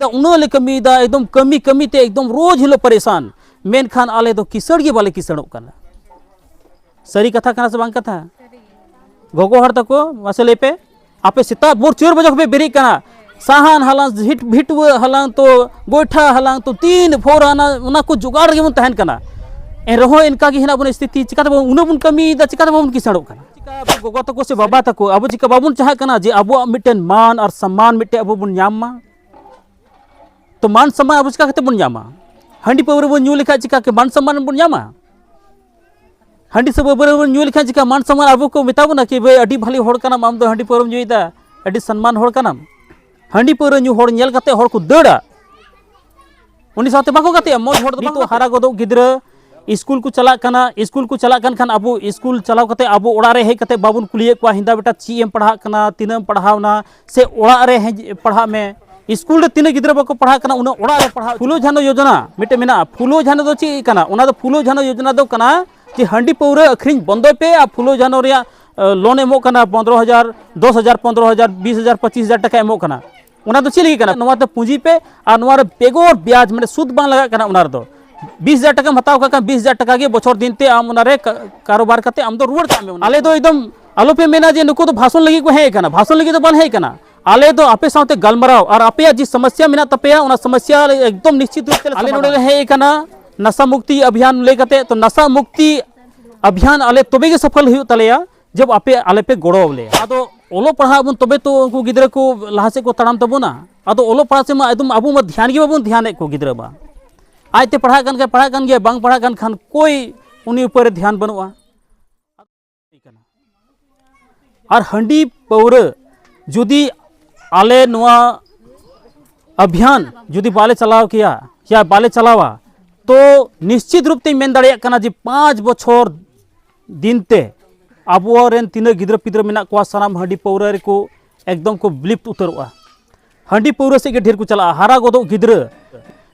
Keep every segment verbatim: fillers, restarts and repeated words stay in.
ᱩᱱᱟᱹᱜ ᱞᱮ ᱠᱟᱹᱢᱤᱭᱮᱫᱟ, ᱮᱠᱫᱚᱢ ᱠᱟᱹᱢᱤ ᱠᱟᱹᱢᱤ ᱛᱮ ᱮᱠᱫᱚᱢ ᱨᱳᱡᱽ ᱦᱤᱞᱳᱜ ᱯᱟᱨᱮᱥᱟᱱ, ᱢᱮᱱᱠᱷᱟᱱ ᱟᱞᱮ ᱫᱚ ᱠᱤᱥᱟᱹᱬ ᱜᱮ ᱵᱟᱞᱮ ᱠᱤᱥᱟᱹᱬᱚᱜ ᱠᱟᱱᱟ᱾ ᱥᱟᱹᱨᱤ ᱠᱟᱛᱷᱟ ᱠᱟᱱᱟ ᱥᱮ ᱵᱟᱝ ᱠᱟᱛᱷᱟ? ᱜᱚᱜᱚ ᱦᱚᱲ ᱛᱟᱠᱚ, ᱢᱟᱥᱮ ᱞᱟᱹᱭ ᱯᱮ, ᱟᱯᱮ ᱥᱮᱛᱟᱜ ᱵᱷᱳᱨ ᱪᱟᱹᱨ ᱵᱟᱡᱮ ᱠᱷᱚᱱ ᱯᱮ ᱵᱮᱨᱮᱫ ᱠᱟᱱᱟ, ᱥᱟᱦᱟᱱ ᱦᱟᱞᱟᱝ, ᱵᱷᱤᱴ-, ᱵᱷᱤᱴᱣᱟᱹ ᱦᱟᱞᱟᱝ, ᱛᱚ ᱜᱚᱭᱴᱷᱟ ᱦᱟᱞᱟᱝ, ᱛᱚ ᱛᱤᱱ ᱵᱷᱳᱨ ᱦᱟᱱᱟ ᱚᱱᱟ ᱠᱚ ᱡᱚᱜᱟᱲ ᱨᱮᱜᱮ ᱵᱚᱱ ᱛᱟᱦᱮᱱ ᱠᱟᱱᱟ᱾ ᱮᱱᱨᱮᱦᱚᱸ ᱤᱱᱠᱟ ᱜᱮ ᱦᱮᱱᱟᱜ ᱵᱚᱱᱟ ᱥᱛᱷᱤᱛᱤ, ᱪᱤᱠᱟᱹᱛᱮ ᱵᱚᱱ, ᱩᱱᱟᱹᱜ ᱵᱚᱱ ᱠᱟᱹᱢᱤᱭᱮᱫᱟ, ᱪᱤᱠᱟᱹᱛᱮ ᱵᱟᱵᱚᱱ ᱠᱤᱥᱟᱹᱬᱚᱜ ᱠᱟᱱᱟ? ᱪᱤᱠᱟ ᱟᱵᱚ ᱜᱚᱜᱚ ᱛᱟᱠᱚ ᱥᱮ ᱵᱟᱵᱟ ᱛᱟᱠᱚ, ᱟᱵᱚ ᱪᱤᱠᱟ ᱵᱟᱵᱚᱱ ᱪᱟᱦᱟᱜ ᱠᱟᱱᱟ ᱡᱮ ᱟᱵᱚᱣᱟᱜ ᱢᱤᱫᱴᱮᱱ ᱢᱟᱱ ᱟᱨ ᱥᱚᱢᱢᱟᱱ ᱢᱤᱫᱴᱮᱱ ᱟᱵᱚ ᱵᱚᱱ ᱧᱟᱢ ᱢᱟ? ᱛᱚ ᱢᱟᱱ ᱥᱚᱢᱢᱟᱱ ᱟᱵᱚ ᱪᱤᱠᱟ ᱠᱟᱛᱮ ᱵᱚᱱ ᱧᱟᱢᱟ? ᱦᱟᱺᱰᱤ ᱯᱟᱹᱣᱨᱟᱹ ᱵᱚᱱ ᱧᱩ ᱞᱮᱠᱷᱟᱱ ᱪᱤᱠᱟ ᱠᱮ ᱢᱟᱱ ᱥᱚᱢᱢᱟᱱ ᱵᱚᱱ ᱧᱟᱢᱟ? ᱦᱟᱺᱰᱤ ᱥᱮ ᱯᱟᱹᱣᱨᱟᱹ ᱵᱚᱱ ᱧᱩ ᱞᱮᱠᱷᱟᱱ ᱪᱤᱠᱟ ᱢᱟᱱ ᱥᱚᱢᱢᱟᱱ ᱟᱵᱚ ᱠᱚ ᱢᱮᱛᱟ ᱵᱚᱱᱟ ᱠᱤ, "ᱵᱷᱟᱹᱭ, ᱟᱹᱰᱤ ᱵᱷᱟᱞᱮ ᱦᱚᱲ ᱠᱟᱱᱟᱢ, ᱟᱢ ᱫᱚ ᱦᱟᱺᱰᱤ ᱯᱟᱹᱣᱨᱟᱹᱢ ᱧᱩᱭᱮᱫᱟ, ᱟᱹᱰᱤ ᱥᱚᱱᱢᱟᱱ ᱦᱚᱲ ᱠᱟᱱᱟᱢ"? ᱦᱟᱺᱰᱤ ᱯᱟᱹᱣᱨᱟᱹ ᱧᱩ ᱦᱚᱲ ᱧᱮᱞ ᱠᱟᱛᱮ ᱦᱚᱲ ᱠᱚ ᱫᱟᱹᱲᱟ, ᱩᱱᱤ ᱥᱟᱶᱛᱮ ᱵᱟᱠᱚ ᱜᱟᱛᱮᱜᱼᱟ, ᱢᱚᱡᱽ ᱦᱚᱲ ᱫᱚ ᱵᱟᱠᱚ ᱱᱤᱛᱚᱜ ᱜᱟᱛᱮᱜᱼᱟ᱾ ᱦᱟᱨᱟ ᱜᱚᱫᱚᱜ ᱜᱤᱫᱽᱨᱟᱹ ᱤᱥᱠᱩᱞ ᱠᱚ ᱪᱟᱞᱟᱜ ᱠᱟᱱᱟ, ᱤᱥᱠᱩᱞ ᱠᱚ ᱪᱟᱞᱟᱜ ᱠᱟᱱ ᱠᱷᱟᱱ ᱟᱵᱚ ᱤᱥᱠᱩᱞ ᱪᱟᱞᱟᱣ ᱠᱟᱛᱮ ᱟᱵᱚ ᱚᱲᱟᱜ ᱨᱮ ᱦᱮᱡ ᱠᱟᱛᱮ ᱵᱟᱵᱚᱱ ᱠᱩᱞᱤᱭᱮᱫ ᱠᱚᱣᱟ, "ᱦᱮᱸᱫᱟ ᱵᱮᱴᱟ, ᱪᱮᱫ ᱮᱢ ᱯᱟᱲᱦᱟᱜ ᱠᱟᱱᱟ, ᱛᱤᱱᱟᱹᱜ ᱮᱢ ᱯᱟᱲᱦᱟᱣᱱᱟ?" ᱥᱮ ᱚᱲᱟᱜ ᱨᱮ ᱦᱮᱡ ᱯᱟᱲᱦᱟᱜ ᱢᱮ, ᱤᱥᱠᱩᱞ ᱨᱮ ᱛᱤᱱᱟᱹᱜ ᱜᱤᱫᱽᱨᱟᱹ ᱵᱟᱠᱚ ᱯᱟᱲᱦᱟᱜ ᱠᱟᱱᱟ, ᱩᱱᱟᱹᱜ ᱚᱲᱟᱜ ᱨᱮ ᱯᱟᱲᱦᱟᱜ᱾ ᱯᱷᱩᱞᱳ ᱡᱷᱟᱱᱳ ᱭᱳᱡᱚᱱᱟ ᱢᱤᱫᱴᱮᱱ ᱢᱮᱱᱟᱜᱼᱟ᱾ ᱯᱷᱩᱞᱳ ᱡᱷᱟᱱᱳ ᱫᱚ ᱪᱮᱫ ᱠᱟᱱᱟ? ᱚᱱᱟ ᱫᱚ, ᱯᱷᱩᱞᱳ ᱡᱷᱟᱱᱳ ᱭᱳᱡᱚᱱᱟ ᱫᱚ ᱠᱟᱱᱟ ᱡᱮ ᱦᱟᱺᱰᱤ ᱯᱟᱹᱣᱨᱟᱹ ᱟᱹᱠᱷᱨᱤᱧ ᱵᱚᱱᱫᱚᱭ ᱯᱮ ᱟᱨ ᱯᱷᱩᱞᱳ ᱡᱷᱟᱱᱳ ᱨᱮᱭᱟᱜ, ᱮ, ᱞᱳᱱ ᱮᱢᱚᱜ ᱠᱟᱱᱟ ᱯᱚᱱᱫᱽᱨᱚ ᱦᱟᱡᱟᱨ, ᱫᱚᱥ ᱦᱟᱡᱟᱨ, ᱯᱚᱱᱫᱽᱨᱚ ᱦᱟᱡᱟᱨ, ᱵᱤᱥ ᱦᱟᱡᱟᱨ, ᱯᱚᱸᱪᱤᱥ ᱦᱟᱡᱟᱨ ᱴᱟᱠᱟ ᱮᱢᱚᱜ ᱠᱟᱱᱟ᱾ ᱚᱱᱟ ᱫᱚ ᱪᱮᱫ ᱞᱟᱹᱜᱤᱫ ᱠᱟᱱᱟ? ᱱᱚᱣᱟ ᱛᱮ ᱯᱩᱸᱡᱤ ᱯᱮ ᱟᱨ ᱱᱚᱣᱟ ᱨᱮ ᱵᱮᱜᱚᱨ ᱵᱭᱟᱡᱽ, ᱢᱟᱱᱮ ᱥᱩᱫ ᱵᱟᱝ ᱞᱟᱜᱟᱜ ᱠᱟᱱᱟ᱾ ᱚᱱᱟ ᱨᱮᱫᱚ ᱵᱤᱥ ᱦᱟᱡᱟᱨ ᱴᱟᱠᱟᱢ ᱦᱟᱛᱟᱣ ᱠᱟᱜ ᱠᱷᱟᱱ ᱵᱤᱥ ᱦᱟᱡᱟᱨ ᱴᱟᱠᱟ ᱜᱮ ᱵᱚᱪᱷᱚᱨ ᱫᱤᱱ ᱛᱮ ᱟᱢ ᱚᱱᱟ ᱨᱮ ᱠᱟ-, ᱠᱟᱨᱚᱵᱟᱨ ᱠᱟᱛᱮ ᱟᱢ ᱫᱚ ᱨᱩᱣᱟᱹᱲ ᱠᱟᱜ ᱢᱮ᱾ ᱟᱞᱮ ᱫᱚ ᱮᱠᱫᱚᱢ ᱟᱞᱚ ᱯᱮ ᱢᱮᱱᱟ ᱡᱮ ᱱᱩᱠᱩ ᱫᱚ ᱵᱷᱟᱥᱚᱱ ᱞᱟᱹᱜᱤᱫ ᱠᱚ ᱦᱮᱡ ᱟᱠᱟᱱᱟ, ᱵᱷᱟᱥᱚᱱ ᱞᱟᱹᱜᱤᱫ ᱫᱚ ᱵᱟᱞᱮ ᱦᱮᱡ ᱟᱠᱟᱱᱟ᱾ ᱟᱞᱮ ᱫᱚ ᱟᱯᱮ ᱥᱟᱶᱛᱮ ᱜᱟᱞᱢᱟᱨᱟᱣ ᱟᱨ ᱟᱯᱮᱭᱟᱜ ᱡᱮ ᱥᱚᱢᱚᱥᱥᱟ ᱢᱮᱱᱟᱜ ᱛᱟᱯᱮᱭᱟ, ᱚᱱᱟ ᱥᱚᱢᱚᱥᱥᱟ ᱮᱠᱫᱚᱢ ᱱᱤᱥᱪᱤᱛ ᱨᱩᱯ ᱛᱮ ᱟᱞᱮ ᱱᱚᱰᱮ ᱞᱮ ᱦᱮᱡ ᱟᱠᱟᱱᱟ ᱱᱟᱥᱟ ᱢᱩᱠᱛᱤ ᱚᱵᱷᱤᱭᱟᱱ ᱞᱟᱹᱭ ᱠᱟᱛᱮ᱾ ᱛᱚ ᱱᱟᱥᱟ ᱢᱩᱠᱛᱤ ᱚᱵᱷᱤᱭᱟᱱ ᱟᱞᱮ ᱛᱚᱵᱮ ᱜᱮ ᱥᱚᱯᱷᱚᱞ ᱦᱩᱭᱩᱜ ᱛᱟᱞᱮᱭᱟ, ᱡᱚᱵ ᱟᱯᱮ ᱟᱞᱮ ᱯᱮ ᱜᱚᱲᱚ ᱟᱞᱮᱭᱟ᱾ ᱟᱫᱚ ᱚᱞᱚᱜ ᱯᱟᱲᱦᱟᱜ ᱟᱵᱚᱱ, ᱛᱚᱵᱮ ᱛᱚ ᱩᱱᱠᱩ ᱜᱤᱫᱽᱨᱟᱹ ᱠᱚ ᱞᱟᱦᱟ ᱥᱮᱫ ᱠᱚ ᱛᱟᱲᱟᱢ ᱛᱟᱵᱚᱱᱟ᱾ ᱟᱫᱚ ᱚᱞᱚᱜ ᱯᱟᱲᱦᱟᱜ ᱥᱮᱫ ᱢᱟ ᱮᱠᱫᱚᱢ ᱟᱵᱚ ᱢᱟ ᱫᱷᱮᱭᱟᱱ ᱜᱮ ᱵᱟᱵᱚᱱ ᱫᱷᱮᱭᱟᱱᱮᱫ ᱠᱚ ᱜᱤᱫᱽᱨᱟᱹ ᱢᱟ᱾ ᱟᱡᱛᱮ ᱯᱟᱲᱦᱟᱜ ᱠᱟᱱ ᱠᱷᱟᱱ ᱯᱟᱲᱦᱟᱜ ᱠᱟᱱ ᱜᱮᱭᱟ, ᱵᱟᱝ ᱯᱟᱲᱦᱟᱜ ᱠᱟᱱ ᱠᱷᱟᱱ ᱠᱳᱭ ᱩᱱᱤ ᱩᱯᱚᱨ ᱨᱮ ᱫᱷᱮᱭᱟᱱ ᱵᱟᱹᱱᱩᱜᱼᱟ᱾ ᱟᱨ ᱦᱟᱺᱰᱤ ᱯᱟᱹᱣᱨᱟᱹ ᱡᱩᱫᱤ ᱟᱞᱮ ᱱᱚᱣᱟ ᱚᱵᱷᱤᱭᱟᱱ ᱡᱩᱫᱤ ᱵᱟᱞᱮ ᱪᱟᱞᱟᱣ ᱠᱮᱭᱟ, ᱭᱟ ᱵᱟᱞᱮ ᱪᱟᱞᱟᱣᱟ, ᱛᱚ ᱱᱤᱥᱪᱤᱛ ᱨᱩᱯ ᱛᱮᱧ ᱢᱮᱱ ᱫᱟᱲᱮᱭᱟᱜ ᱠᱟᱱᱟ ᱡᱮ ᱯᱟᱸᱪ ᱵᱚᱪᱷᱚᱨ ᱫᱤᱱ ᱛᱮ ᱟᱵᱚᱨᱮᱱ ᱛᱤᱱᱟᱹᱜ ᱜᱤᱫᱽᱨᱟᱹ ᱯᱤᱫᱽᱨᱟᱹ ᱢᱮᱱᱟᱜ ᱠᱚᱣᱟ, ᱥᱟᱱᱟᱢ ᱦᱟᱺᱰᱤ ᱯᱟᱹᱣᱨᱟᱹ ᱨᱮᱠᱚ ᱮᱠᱫᱚᱢ ᱠᱚ ᱵᱤᱞᱩᱯᱛ ᱩᱛᱟᱹᱨᱚᱜᱼᱟ᱾ ᱦᱟᱺᱰᱤ ᱯᱟᱹᱣᱨᱟᱹ ᱥᱮᱫ ᱜᱮ ᱰᱷᱮᱨ ᱠᱚ ᱪᱟᱞᱟᱜᱼᱟ᱾ ᱦᱟᱨᱟ ᱜᱚᱫᱚᱜ ᱜᱤᱫᱽᱨᱟᱹ,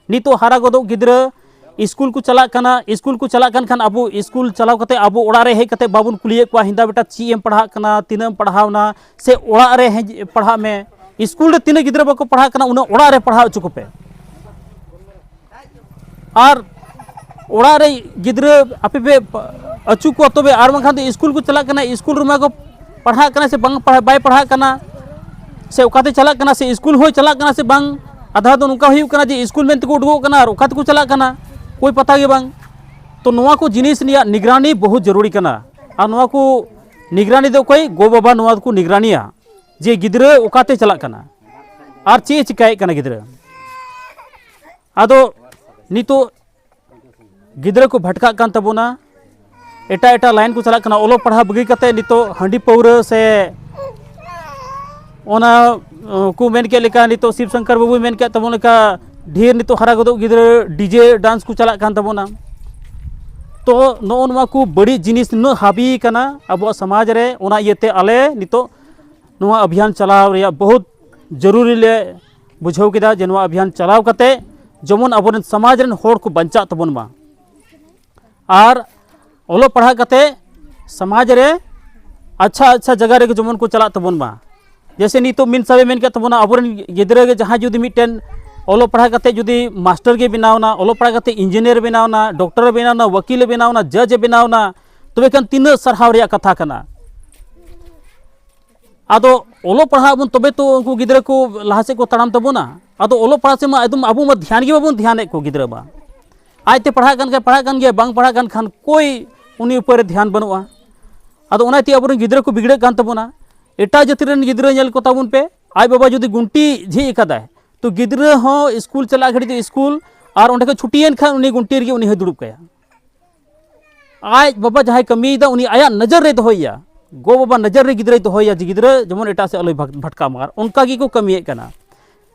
ᱱᱤᱛᱚᱜ ᱦᱟᱨᱟ ᱜᱚᱫᱚᱜ ᱜᱤᱫᱽᱨᱟᱹ ᱤᱥᱠᱩᱞ ᱠᱚ ᱪᱟᱞᱟᱜ ᱠᱟᱱᱟ, ᱤᱥᱠᱩᱞ ᱠᱚ ᱪᱟᱞᱟᱜ ᱠᱟᱱ ᱠᱷᱟᱱ ᱟᱵᱚ ᱤᱥᱠᱩᱞ ᱪᱟᱞᱟᱣ ᱠᱟᱛᱮ ᱟᱵᱚ ᱚᱲᱟᱜ ᱨᱮ ᱦᱮᱡ ᱠᱟᱛᱮ ᱵᱟᱵᱚᱱ ᱠᱩᱞᱤᱭᱮᱫ ᱠᱚᱣᱟ, "ᱦᱮᱸᱫᱟ ᱵᱮᱴᱟ, ᱪᱮᱫ ᱮᱢ ᱯᱟᱲᱦᱟᱜ ᱠᱟᱱᱟ, ᱛᱤᱱᱟᱹᱜ ᱮᱢ ᱯᱟᱲᱦᱟᱣᱱᱟ?" ᱥᱮ ᱚᱲᱟᱜ ᱨᱮ ᱦᱮᱡ ᱯᱟᱲᱦᱟᱜ ᱢᱮ, ᱥᱠᱩᱞ ᱨᱮ ᱛᱤᱱᱟᱹᱜ ᱜᱤᱫᱽᱨᱟᱹ ᱵᱟᱠᱚ ᱯᱟᱲᱦᱟᱜ ᱠᱟᱱᱟ, ᱩᱱᱟᱹᱜ ᱚᱲᱟᱜ ᱨᱮ ᱯᱟᱲᱦᱟᱣ ᱦᱚᱪᱚ ᱠᱚᱯᱮ᱾ ᱟᱨ ᱚᱲᱟᱜ ᱨᱮ ᱜᱤᱫᱽᱨᱟᱹ ᱟᱯᱮ ᱯᱮ ᱟᱹᱪᱩ ᱠᱚᱣᱟ ᱛᱚᱵᱮ, ᱟᱨ ᱵᱟᱝᱠᱷᱟᱱ ᱫᱚ ᱥᱠᱩᱞ ᱠᱚ ᱪᱟᱞᱟᱜ ᱠᱟᱱᱟ, ᱥᱠᱩᱞ ᱨᱮᱢᱟ ᱠᱚ ᱯᱟᱲᱦᱟᱜ ᱠᱟᱱᱟ ᱥᱮ ᱵᱟᱝ ᱯᱟᱲᱦᱟᱜ, ᱵᱟᱭ ᱯᱟᱲᱦᱟᱜ ᱠᱟᱱᱟ, ᱥᱮ ᱚᱠᱟᱛᱮ ᱪᱟᱞᱟᱜ ᱠᱟᱱᱟ, ᱥᱮ ᱥᱠᱩᱞ ᱦᱚᱸᱭ ᱪᱟᱞᱟᱜ ᱠᱟᱱᱟ ᱥᱮ ᱵᱟᱝ᱾ ᱟᱫᱷᱟ ᱫᱚ ᱱᱚᱝᱠᱟ ᱦᱩᱭᱩᱜ ᱠᱟᱱᱟ ᱡᱮ ᱥᱠᱩᱞ ᱢᱮᱱ ᱛᱮᱠᱚ ᱩᱰᱩᱠᱚᱜ ᱠᱟᱱᱟ ᱟᱨ ᱚᱠᱟ ᱛᱮᱠᱚ ᱪᱟᱞᱟᱜ ᱠᱟᱱᱟ, ᱠᱳᱭ ᱯᱟᱛᱟ ᱜᱮ ᱵᱟᱝ᱾ ᱛᱚ ᱱᱚᱣᱟ ᱠᱚ ᱡᱤᱱᱤᱥ ᱨᱮᱭᱟᱜ ᱱᱤᱜᱽᱨᱟᱱᱤ ᱵᱚᱦᱩᱛ ᱡᱟᱹᱨᱩᱲᱤ ᱠᱟᱱᱟ᱾ ᱟᱨ ᱱᱚᱣᱟ ᱠᱚ ᱱᱤᱜᱽᱨᱟᱱᱤ ᱫᱚ ᱚᱠᱚᱭ? ᱜᱚ ᱵᱟᱵᱟ ᱱᱚᱣᱟ ᱫᱚᱠᱚ ᱱᱤᱜᱽᱨᱟᱱᱤᱭᱟ ᱡᱮ ᱜᱤᱫᱽᱨᱟᱹ ᱚᱠᱟᱛᱮ ᱪᱟᱞᱟᱜ ᱠᱟᱱᱟ ᱟᱨ ᱪᱮᱫ ᱮ ᱪᱤᱠᱟᱹᱭᱮᱫ ᱠᱟᱱᱟ ᱜᱤᱫᱽᱨᱟᱹ᱾ ᱟᱫᱚ ᱱᱤᱛᱚᱜ ᱜᱤᱫᱽᱨᱟᱹ ᱠᱚ ᱵᱷᱟᱴᱠᱟᱜ ᱠᱟᱱ ᱛᱟᱵᱚᱱᱟ, ᱮᱴᱟᱜ ᱮᱴᱟᱜ ᱞᱟᱭᱤᱱ ᱠᱚ ᱪᱟᱞᱟᱜ ᱠᱟᱱᱟ, ᱚᱞᱚᱜ ᱯᱟᱲᱦᱟᱜ ᱵᱟᱹᱜᱤ ᱠᱟᱛᱮ ᱱᱤᱛᱚᱜ ᱦᱟᱺᱰᱤ ᱯᱟᱹᱣᱨᱟᱹ ᱥᱮ ᱚᱱᱟ, ᱠᱚ ᱢᱮᱱ ᱠᱮᱫ ᱞᱮᱠᱟ, ᱱᱤᱛᱚᱜ ᱥᱤᱵ ᱥᱚᱝᱠᱚᱨ ᱵᱟᱹᱵᱩᱭ ᱢᱮᱱ ᱠᱮᱫ ᱛᱟᱵᱚᱱ ᱞᱮᱠᱟ, ᱰᱷᱮᱨ ᱱᱤᱛᱚᱜ ᱦᱟᱨᱟ ᱜᱚᱫᱚᱜ ᱜᱤᱫᱽᱨᱟᱹ ᱰᱤᱡᱮ ᱰᱟᱱᱥ ᱠᱚ ᱪᱟᱞᱟᱜ ᱠᱟᱱ ᱛᱟᱵᱚᱱᱟ᱾ ᱛᱚ ᱱᱚᱜᱼᱚ ᱱᱚᱣᱟ ᱠᱚ ᱵᱟᱹᱲᱤᱡ ᱡᱤᱱᱤᱥ ᱱᱩᱱᱟᱹᱜ ᱦᱟᱹᱵᱤ ᱠᱟᱱᱟ ᱟᱵᱚᱣᱟᱜ ᱥᱚᱢᱟᱡᱽ ᱨᱮ, ᱚᱱᱟ ᱤᱭᱟᱹᱛᱮ ᱟᱞᱮ ᱱᱤᱛᱚᱜ ᱱᱚᱣᱟ ᱚᱵᱷᱤᱭᱟᱱ ᱪᱟᱞᱟᱣ ᱨᱮᱭᱟᱜ ᱵᱚᱦᱩᱛ ᱡᱟᱹᱨᱩᱨᱤ ᱞᱮ ᱵᱩᱡᱷᱟᱹᱣ ᱠᱮᱫᱟ, ᱡᱮ ᱱᱚᱣᱟ ᱚᱵᱷᱤᱭᱟᱱ ᱪᱟᱞᱟᱣ ᱠᱟᱛᱮ ᱡᱮᱢᱚᱱ ᱟᱵᱚᱨᱮᱱ ᱥᱚᱢᱟᱡᱽ ᱨᱮᱱ ᱦᱚᱲ ᱠᱚ ᱵᱟᱧᱪᱟᱜ ᱛᱟᱵᱚᱱ ᱢᱟ᱾ ᱟᱨ ᱚᱞᱚᱜ ᱯᱟᱲᱦᱟᱜ ᱠᱟᱛᱮ ᱥᱚᱢᱟᱡᱽ ᱨᱮ ᱟᱪᱪᱷᱟ ᱟᱪᱪᱷᱟ ᱡᱟᱭᱜᱟ ᱨᱮᱜᱮ ᱡᱮᱢᱚᱱ ᱠᱚ ᱪᱟᱞᱟᱜ ᱛᱟᱵᱚᱱ ᱢᱟ᱾ ᱡᱮᱭᱥᱮ ᱱᱤᱛᱚᱜ ᱢᱤᱱ ᱥᱟᱵ ᱮ ᱢᱮᱱ ᱠᱮᱫ ᱛᱟᱵᱚᱱᱟ, ᱟᱵᱚᱨᱮᱱ ᱜᱤᱫᱽᱨᱟᱹ ᱜᱮ ᱡᱟᱦᱟᱸᱭ ᱡᱩᱫᱤ ᱢᱤᱫᱴᱮᱱ ᱚᱞᱚᱜ ᱯᱟᱲᱦᱟᱜ ᱠᱟᱛᱮ ᱡᱩᱫᱤ ᱢᱟᱥᱴᱟᱨ ᱜᱮ ᱵᱮᱱᱟᱣᱱᱟ, ᱚᱞᱚᱜ ᱯᱟᱲᱦᱟᱜ ᱠᱟᱛᱮ ᱤᱧᱡᱤᱱᱤᱭᱟᱨ ᱵᱮᱱᱟᱣᱱᱟ, ᱰᱚᱠᱴᱚᱨ ᱵᱮᱱᱟᱣᱱᱟ, ᱣᱟᱹᱠᱤᱞᱮ ᱵᱮᱱᱟᱣᱱᱟ, ᱡᱟᱡᱽ ᱮ ᱵᱮᱱᱟᱣᱱᱟ, ᱛᱚᱵᱮ ᱠᱷᱟᱱ ᱛᱤᱱᱟᱹᱜ ᱥᱟᱨᱦᱟᱣ ᱨᱮᱭᱟᱜ ᱠᱟᱛᱷᱟ ᱠᱟᱱᱟ᱾ ᱟᱫᱚ ᱚᱞᱚᱜ ᱯᱟᱲᱦᱟᱜ ᱟᱵᱚᱱ ᱛᱚᱵᱮ ᱛᱚ ᱩᱱᱠᱩ ᱜᱤᱫᱽᱨᱟᱹ ᱠᱚ ᱞᱟᱦᱟ ᱥᱮᱫ ᱠᱚ ᱛᱟᱲᱟᱢ ᱛᱟᱵᱚᱱᱟ᱾ ᱟᱫᱚ ᱚᱞᱚᱜ ᱯᱟᱲᱦᱟᱜ ᱥᱮᱫ ᱢᱟ ᱮᱠᱫᱚᱢ ᱟᱵᱚ ᱢᱟ ᱫᱷᱮᱭᱟᱱ ᱜᱮ ᱵᱟᱵᱚᱱ ᱫᱷᱮᱭᱟᱱᱮᱫ ᱠᱚ ᱜᱤᱫᱽᱨᱟᱹ ᱢᱟ᱾ ᱟᱡᱛᱮ ᱯᱟᱲᱦᱟᱜ ᱠᱟᱱ ᱠᱷᱟᱱ ᱯᱟᱲᱦᱟᱜ ᱠᱟᱱ ᱜᱮᱭᱟ, ᱵᱟᱝ ᱯᱟᱲᱦᱟᱜ ᱠᱟᱱ ᱠᱷᱟᱱ ᱠᱳᱭ ᱩᱱᱤ ᱩᱯᱚᱨ ᱨᱮ ᱫᱷᱮᱭᱟᱱ ᱵᱟᱹᱱᱩᱜᱼᱟ᱾ ᱟᱫᱚ ᱚᱱᱟᱛᱮ ᱟᱵᱚᱨᱮᱱ ᱜᱤᱫᱽᱨᱟᱹ ᱠᱚ ᱵᱤᱜᱽᱲᱟᱹᱜ ᱠᱟᱱ ᱛᱟᱵᱚᱱᱟ᱾ ᱮᱴᱟᱜ ᱡᱟᱹᱛᱤ ᱨᱮᱱ ᱜᱤᱫᱽᱨᱟᱹ ᱧᱮᱞ ᱠᱚ ᱛᱟᱵᱚᱱ ᱯᱮ, ᱟᱡ ᱵᱟᱵᱟ ᱡᱩᱫᱤ ᱜᱩᱱᱴᱤ ᱡᱷᱤᱡ ᱟᱠᱟᱫᱟᱭ, ᱛᱚ ᱜᱤᱫᱽᱨᱟᱹ ᱦᱚᱸ ᱥᱠᱩᱞ ᱪᱟᱞᱟᱜ ᱜᱷᱟᱹᱲᱤᱡ ᱫᱚ ᱥᱠᱩᱞ, ᱟᱨ ᱚᱸᱰᱮ ᱠᱷᱚᱱ ᱪᱷᱩᱴᱤᱭᱮᱱ ᱠᱷᱟᱱ ᱩᱱᱤ ᱜᱩᱱᱴᱤ ᱨᱮᱜᱮ ᱩᱱᱤ ᱦᱚᱸᱭ ᱫᱩᱲᱩᱵ ᱠᱟᱭᱟ᱾ ᱟᱡ ᱵᱟᱵᱟ ᱡᱟᱦᱟᱸᱭ ᱠᱟᱹᱢᱤᱭᱮᱫᱟ, ᱩᱱᱤ ᱟᱭᱟᱜ ᱱᱚᱡᱚᱨ ᱨᱮᱭ ᱫᱚᱦᱚᱭᱮᱭᱟ, ᱜᱚ ᱵᱟᱵᱟ ᱱᱚᱡᱚᱨ ᱨᱮ ᱜᱤᱫᱽᱨᱟᱹᱭ ᱫᱚᱦᱚᱭᱮᱭᱟ ᱡᱮ ᱜᱤᱫᱽᱨᱟᱹ ᱡᱮᱢᱚᱱ ᱮᱴᱟᱜ ᱥᱮᱫ ᱟᱞᱚᱭ ᱵᱷᱟᱜ-, ᱵᱷᱟᱴᱠᱟᱜ ᱢᱟ᱾ ᱟᱨ ᱚᱱᱠᱟ ᱜᱮᱠᱚ ᱠᱟᱹᱢᱤᱭᱮᱫ ᱠᱟᱱᱟ᱾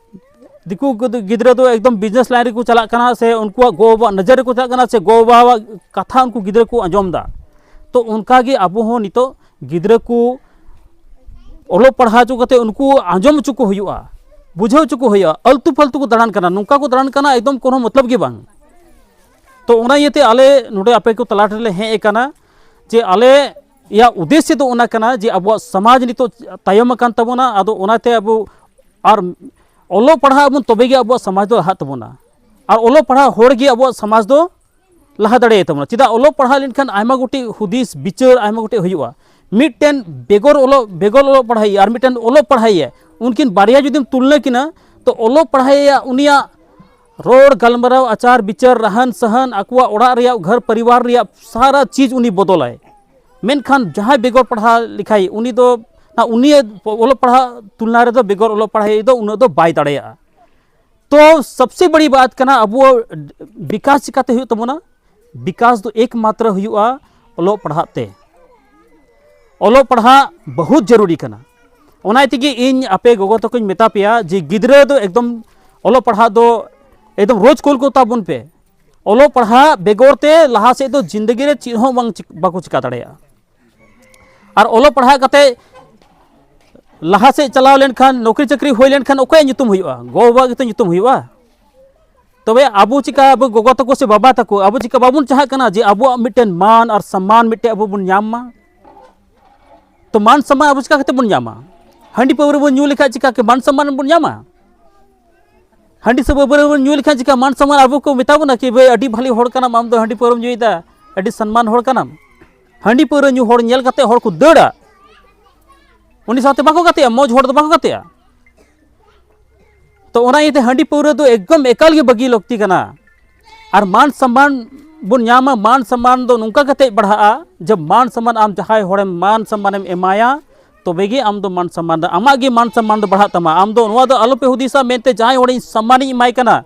ᱫᱤᱠᱩ ᱠᱚᱫᱚ ᱜᱤᱫᱽᱨᱟᱹ ᱫᱚ ᱮᱠᱫᱚᱢ ᱵᱤᱡᱽᱱᱮᱥ ᱞᱟᱭᱤᱱ ᱨᱮᱠᱚ ᱪᱟᱞᱟᱜ ᱠᱟᱱᱟ, ᱥᱮ ᱩᱱᱠᱩᱣᱟᱜ ᱜᱚ ᱵᱟᱵᱟᱣᱟᱜ ᱱᱚᱡᱚᱨ ᱨᱮᱠᱚ ᱪᱟᱞᱟᱜ ᱠᱟᱱᱟ, ᱥᱮ ᱜᱚ ᱵᱟᱵᱟᱣᱟᱜ ᱠᱟᱛᱷᱟ ᱩᱱᱠᱩ ᱜᱤᱫᱽᱨᱟᱹ ᱠᱚ ᱟᱸᱡᱚᱢ ᱮᱫᱟ᱾ ᱛᱚ ᱚᱱᱠᱟ ᱜᱮ ᱟᱵᱚ ᱦᱚᱸ ᱱᱤᱛᱚᱜ ᱜᱤᱫᱽᱨᱟᱹ ᱠᱚ ᱚᱞᱚᱜ ᱯᱟᱲᱦᱟᱣ ᱦᱚᱪᱚ ᱠᱟᱛᱮ ᱩᱱᱠᱩ ᱟᱸᱡᱚᱢ ᱦᱚᱪᱚ ᱠᱚ ᱦᱩᱭᱩᱜᱼᱟ, ᱵᱩᱡᱷᱟᱹᱣ ᱦᱚᱪᱚ ᱠᱚ ᱦᱩᱭᱩᱜᱼᱟ᱾ ᱟᱹᱞᱛᱩ ᱯᱷᱟᱹᱞᱛᱩ ᱠᱚ ᱫᱟᱬᱟᱱ ᱠᱟᱱᱟ, ᱱᱚᱝᱠᱟ ᱠᱚ ᱫᱟᱬᱟᱱ ᱠᱟᱱᱟ, ᱮᱠᱫᱚᱢ ᱠᱳᱱᱳ ᱢᱚᱛᱞᱚᱵ ᱜᱮ ᱵᱟᱝ᱾ ᱛᱚ ᱚᱱᱟ ᱤᱭᱟᱹᱛᱮ ᱟᱞᱮ ᱱᱚᱰᱮ ᱟᱯᱮ ᱠᱚ ᱛᱟᱞᱟ ᱨᱮᱞᱮ ᱦᱮᱡ ᱟᱠᱟᱱᱟ ᱡᱮ ᱟᱞᱮᱭᱟᱜ ᱩᱫᱽᱫᱮᱥᱥᱚ ᱫᱚ ᱚᱱᱟ ᱠᱟᱱᱟ ᱡᱮ ᱟᱵᱚᱣᱟᱜ ᱥᱚᱢᱟᱡᱽ ᱱᱤᱛᱚᱜ ᱛᱟᱭᱚᱢ ᱟᱠᱟᱱ ᱛᱟᱵᱚᱱᱟ᱾ ᱟᱫᱚ ᱚᱱᱟᱛᱮ ᱟᱵᱚ ᱟᱨ ᱚᱞᱚᱜ ᱯᱟᱲᱦᱟᱜ ᱟᱵᱚᱱ, ᱛᱚᱵᱮ ᱜᱮ ᱟᱵᱚᱣᱟᱜ ᱥᱚᱢᱟᱡᱽ ᱫᱚ ᱞᱟᱦᱟᱜ ᱛᱟᱵᱚᱱᱟ᱾ ᱟᱨ ᱚᱞᱚᱜ ᱯᱟᱲᱦᱟᱜ ᱦᱚᱲ ᱜᱮ ᱟᱵᱚᱣᱟᱜ ᱥᱚᱢᱟᱡᱽ ᱫᱚ ᱞᱟᱦᱟ ᱫᱟᱲᱮᱭᱟᱜ ᱛᱟᱵᱚᱱᱟ᱾ ᱪᱮᱫᱟᱜ? ᱚᱞᱚᱜ ᱯᱟᱲᱦᱟᱜ ᱞᱮᱱᱠᱷᱟᱱ ᱟᱭᱢᱟ ᱜᱚᱴᱮᱡ ᱦᱩᱫᱤᱥ ᱵᱤᱪᱟᱹᱨ ᱟᱭᱢᱟ ᱜᱚᱴᱮᱡ ᱦᱩᱭᱩᱜᱼᱟ᱾ ᱢᱤᱫᱴᱮᱱ ᱵᱮᱜᱚᱨ ᱚᱞᱚᱜ, ᱵᱮᱜᱚᱨ ᱚᱞᱚᱜ ᱯᱟᱲᱦᱟᱣᱤᱡ ᱟᱨ ᱢᱤᱫᱴᱮᱱ ᱚᱞᱚᱜ ᱯᱟᱲᱦᱟᱣᱤᱡ, ᱩᱱᱠᱤᱱ ᱵᱟᱨᱭᱟ ᱡᱩᱫᱤᱢ ᱛᱩᱞᱱᱟᱹ ᱠᱤᱱᱟ, ᱛᱚ ᱚᱞᱚᱜ ᱯᱟᱲᱦᱟᱣᱤᱡ ᱩᱱᱤᱭᱟᱜ ᱨᱚᱲ, ᱜᱟᱞᱢᱟᱨᱟᱣ, ᱟᱪᱟᱨ ᱵᱤᱪᱟᱹᱨ, ᱨᱟᱦᱟᱱ ᱥᱟᱦᱟᱱ, ᱟᱠᱚᱣᱟᱜ ᱚᱲᱟᱜ ᱨᱮᱭᱟᱜ, ᱜᱷᱚᱨ ᱯᱚᱨᱤᱵᱟᱨ ᱨᱮᱭᱟᱜ ᱥᱟᱨᱟ ᱪᱤᱡᱽ ᱩᱱᱤ ᱵᱚᱫᱚᱞᱟᱭ᱾ ᱢᱮᱱᱠᱷᱟᱱ ᱡᱟᱦᱟᱸᱭ ᱵᱮᱜᱚᱨ ᱯᱟᱲᱦᱟᱣ ᱞᱮᱠᱷᱟᱡ, ᱩᱱᱤ ᱫᱚ ᱱᱟ-, ᱩᱱᱤᱭᱟᱜ ᱚᱞᱚᱜ ᱯᱟᱲᱦᱟᱜ ᱛᱩᱞᱱᱟ ᱨᱮᱫᱚ ᱵᱮᱜᱚᱨ ᱚᱞᱚᱜ ᱯᱟᱲᱦᱟᱣ ᱫᱚ ᱩᱱᱟᱹᱜ ᱫᱚ ᱵᱟᱭ ᱫᱟᱲᱮᱭᱟᱜᱼᱟ᱾ ᱛᱚ ᱥᱚᱵᱥᱮ ᱵᱟᱲᱤ ᱵᱟᱛ ᱠᱟᱱᱟ, ᱟᱵᱚ ᱵᱤᱠᱟᱥ ᱪᱤᱠᱟᱛᱮ ᱦᱩᱭᱩᱜ ᱛᱟᱵᱚᱱᱟ? ᱵᱤᱠᱟᱥ ᱫᱚ ᱮᱠᱢᱟᱛᱨᱚ ᱦᱩᱭᱩᱜᱼᱟ ᱚᱞᱚᱜ ᱯᱟᱲᱦᱟᱜ ᱛᱮ᱾ ᱚᱞᱚᱜ ᱯᱟᱲᱦᱟᱜ ᱵᱚᱦᱩᱛ ᱡᱟᱹᱨᱩᱨᱤ ᱠᱟᱱᱟ᱾ ᱚᱱᱟ ᱛᱮᱜᱮ ᱤᱧ ᱟᱯᱮ ᱜᱚᱜᱚ ᱛᱟᱠᱚᱧ ᱢᱮᱛᱟ ᱯᱮᱭᱟ ᱡᱮ ᱜᱤᱫᱽᱨᱟᱹ ᱫᱚ ᱮᱠᱫᱚᱢ ᱚᱞᱚᱜ ᱯᱟᱲᱦᱟᱜ ᱫᱚ ᱮᱠᱫᱚᱢ ᱨᱳᱡᱽ ᱠᱳᱞ ᱠᱚ ᱛᱟᱵᱚᱱ ᱯᱮ᱾ ᱚᱞᱚᱜ ᱯᱟᱲᱦᱟᱜ ᱵᱮᱜᱚᱨ ᱛᱮ ᱞᱟᱦᱟ ᱥᱮᱫ ᱫᱚ ᱡᱤᱱᱫᱮᱜᱤ ᱨᱮ ᱪᱮᱫ ᱦᱚᱸ ᱵᱟᱝ ᱪᱤᱠ-, ᱵᱟᱠᱚ ᱪᱤᱠᱟ ᱫᱟᱲᱮᱭᱟᱜᱼᱟ᱾ ᱟᱨ ᱚᱞᱚᱜ ᱯᱟᱲᱦᱟᱜ ᱠᱟᱛᱮ ᱞᱟᱦᱟ ᱥᱮᱫ ᱪᱟᱞᱟᱣ ᱞᱮᱱᱠᱷᱟᱱ, ᱱᱚᱠᱨᱤ ᱪᱟᱹᱠᱨᱤ ᱦᱩᱭ ᱞᱮᱱᱠᱷᱟᱱ ᱚᱠᱚᱭᱟᱜ ᱧᱩᱛᱩᱢ ᱦᱩᱭᱩᱜᱼᱟ? ᱜᱚ-ᱵᱟᱵᱟ ᱜᱮᱛᱚ ᱧᱩᱛᱩᱢ ᱦᱩᱭᱩᱜᱼᱟ᱾ ᱛᱚᱵᱮ ᱟᱵᱚ ᱪᱤᱠᱟ, ᱟᱵᱚ ᱜᱚᱜᱚ ᱛᱟᱠᱚ ᱥᱮ ᱵᱟᱵᱟ ᱛᱟᱠᱚ, ᱟᱵᱚ ᱪᱤᱠᱟ ᱵᱟᱵᱚᱱ ᱪᱟᱦᱟᱜ ᱠᱟᱱᱟ ᱡᱮ ᱟᱵᱚᱣᱟᱜ ᱢᱤᱫᱴᱮᱱ ᱢᱟᱱ ᱟᱨ ᱥᱚᱢᱢᱟᱱ ᱢᱤᱫᱴᱮᱱ ᱟᱵᱚ ᱵᱚᱱ ᱧᱟᱢ ᱢᱟ? ᱛᱚ ᱢᱟᱱ ᱥᱚᱢᱢᱟᱱ ᱟᱵᱚ ᱪᱤᱠᱟ ᱠᱟᱛᱮ ᱵᱚᱱ ᱧᱟᱢᱟ? ᱦᱟᱺᱰᱤ ᱯᱟᱹᱣᱨᱟᱹ ᱵᱚᱱ ᱧᱩ ᱞᱮᱠᱷᱟᱱ ᱪᱤᱠᱟ ᱠᱤ ᱢᱟᱱ ᱥᱚᱢᱢᱟᱱ ᱵᱚᱱ ᱧᱟᱢᱟ? ᱦᱟᱺᱰᱤ ᱥᱮ ᱯᱟᱹᱣᱨᱟᱹ ᱵᱚᱱ ᱧᱩ ᱞᱮᱠᱷᱟᱱ ᱪᱤᱠᱟ ᱢᱟᱱ ᱥᱚᱢᱢᱟᱱ ᱟᱵᱚ ᱠᱚ ᱢᱮᱛᱟ ᱵᱚᱱᱟ ᱠᱤ, "ᱵᱷᱟᱹᱭ, ᱟᱹᱰᱤ ᱵᱷᱟᱞᱮ ᱦᱚᱲ ᱠᱟᱱᱟᱢ, ᱟᱢ ᱫᱚ ᱦᱟᱺᱰᱤ ᱯᱟᱹᱣᱨᱟᱹᱢ ᱧᱩᱭᱮᱫᱟ, ᱟᱹᱰᱤ ᱥᱚᱱᱢᱟᱱ ᱦᱚᱲ ᱠᱟᱱᱟᱢ"? ᱦᱟᱺᱰᱤ ᱯᱟᱹᱣᱨᱟᱹ ᱧᱩ ᱦᱚᱲ ᱧᱮᱞ ᱠᱟᱛᱮ ᱦᱚᱲ ᱠᱚ ᱫᱟᱹᱲᱟ, ᱩᱱᱤ ᱥᱟᱶᱛᱮ ᱵᱟᱠᱚ ᱜᱟᱛᱮᱜᱼᱟ, ᱢᱚᱡᱽ ᱦᱚᱲ ᱫᱚ ᱵᱟᱠᱚ ᱜᱟᱛᱮᱜᱼᱟ᱾ ᱛᱚ ᱚᱱᱟ ᱤᱭᱟᱹᱛᱮ ᱦᱟᱺᱰᱤ ᱯᱟᱹᱣᱨᱟᱹ ᱫᱚ ᱮᱠᱫᱚᱢ ᱮᱠᱟᱞ ᱜᱮ ᱵᱟᱹᱜᱤ ᱞᱟᱹᱠᱛᱤ ᱠᱟᱱᱟ᱾ ᱟᱨ ᱢᱟᱱ ᱥᱚᱢᱢᱟᱱ ᱵᱚᱱ ᱧᱟᱢᱟ, ᱢᱟᱱ ᱥᱚᱢᱢᱟᱱ ᱫᱚ ᱱᱚᱝᱠᱟ ᱠᱟᱛᱮ ᱵᱟᱲᱦᱟᱜᱼᱟ ᱡᱮ ᱢᱟᱱ ᱥᱚᱢᱢᱟᱱ ᱟᱢ ᱡᱟᱦᱟᱸᱭ ᱦᱚᱲᱮᱢ ᱢᱟᱱ ᱥᱚᱢᱢᱟᱱᱮᱢ ᱮᱢᱟᱭᱟ, ᱛᱚᱵᱮ ᱜᱮ ᱟᱢ ᱫᱚ ᱢᱟᱱ ᱥᱚᱢᱢᱟᱱ ᱫᱚ, ᱟᱢᱟᱜ ᱜᱮ ᱢᱟᱱ ᱥᱚᱢᱢᱟᱱ ᱫᱚ ᱵᱟᱲᱦᱟᱜ ᱛᱟᱢᱟ᱾ ᱟᱢ ᱫᱚ ᱱᱚᱣᱟ ᱫᱚ ᱟᱞᱚᱯᱮ ᱦᱩᱫᱤᱥᱟ ᱢᱮᱱᱛᱮ ᱡᱟᱦᱟᱸᱭ ᱦᱚᱲᱤᱧ ᱥᱚᱢᱢᱟᱱᱤᱧ ᱮᱢᱟᱭ ᱠᱟᱱᱟ,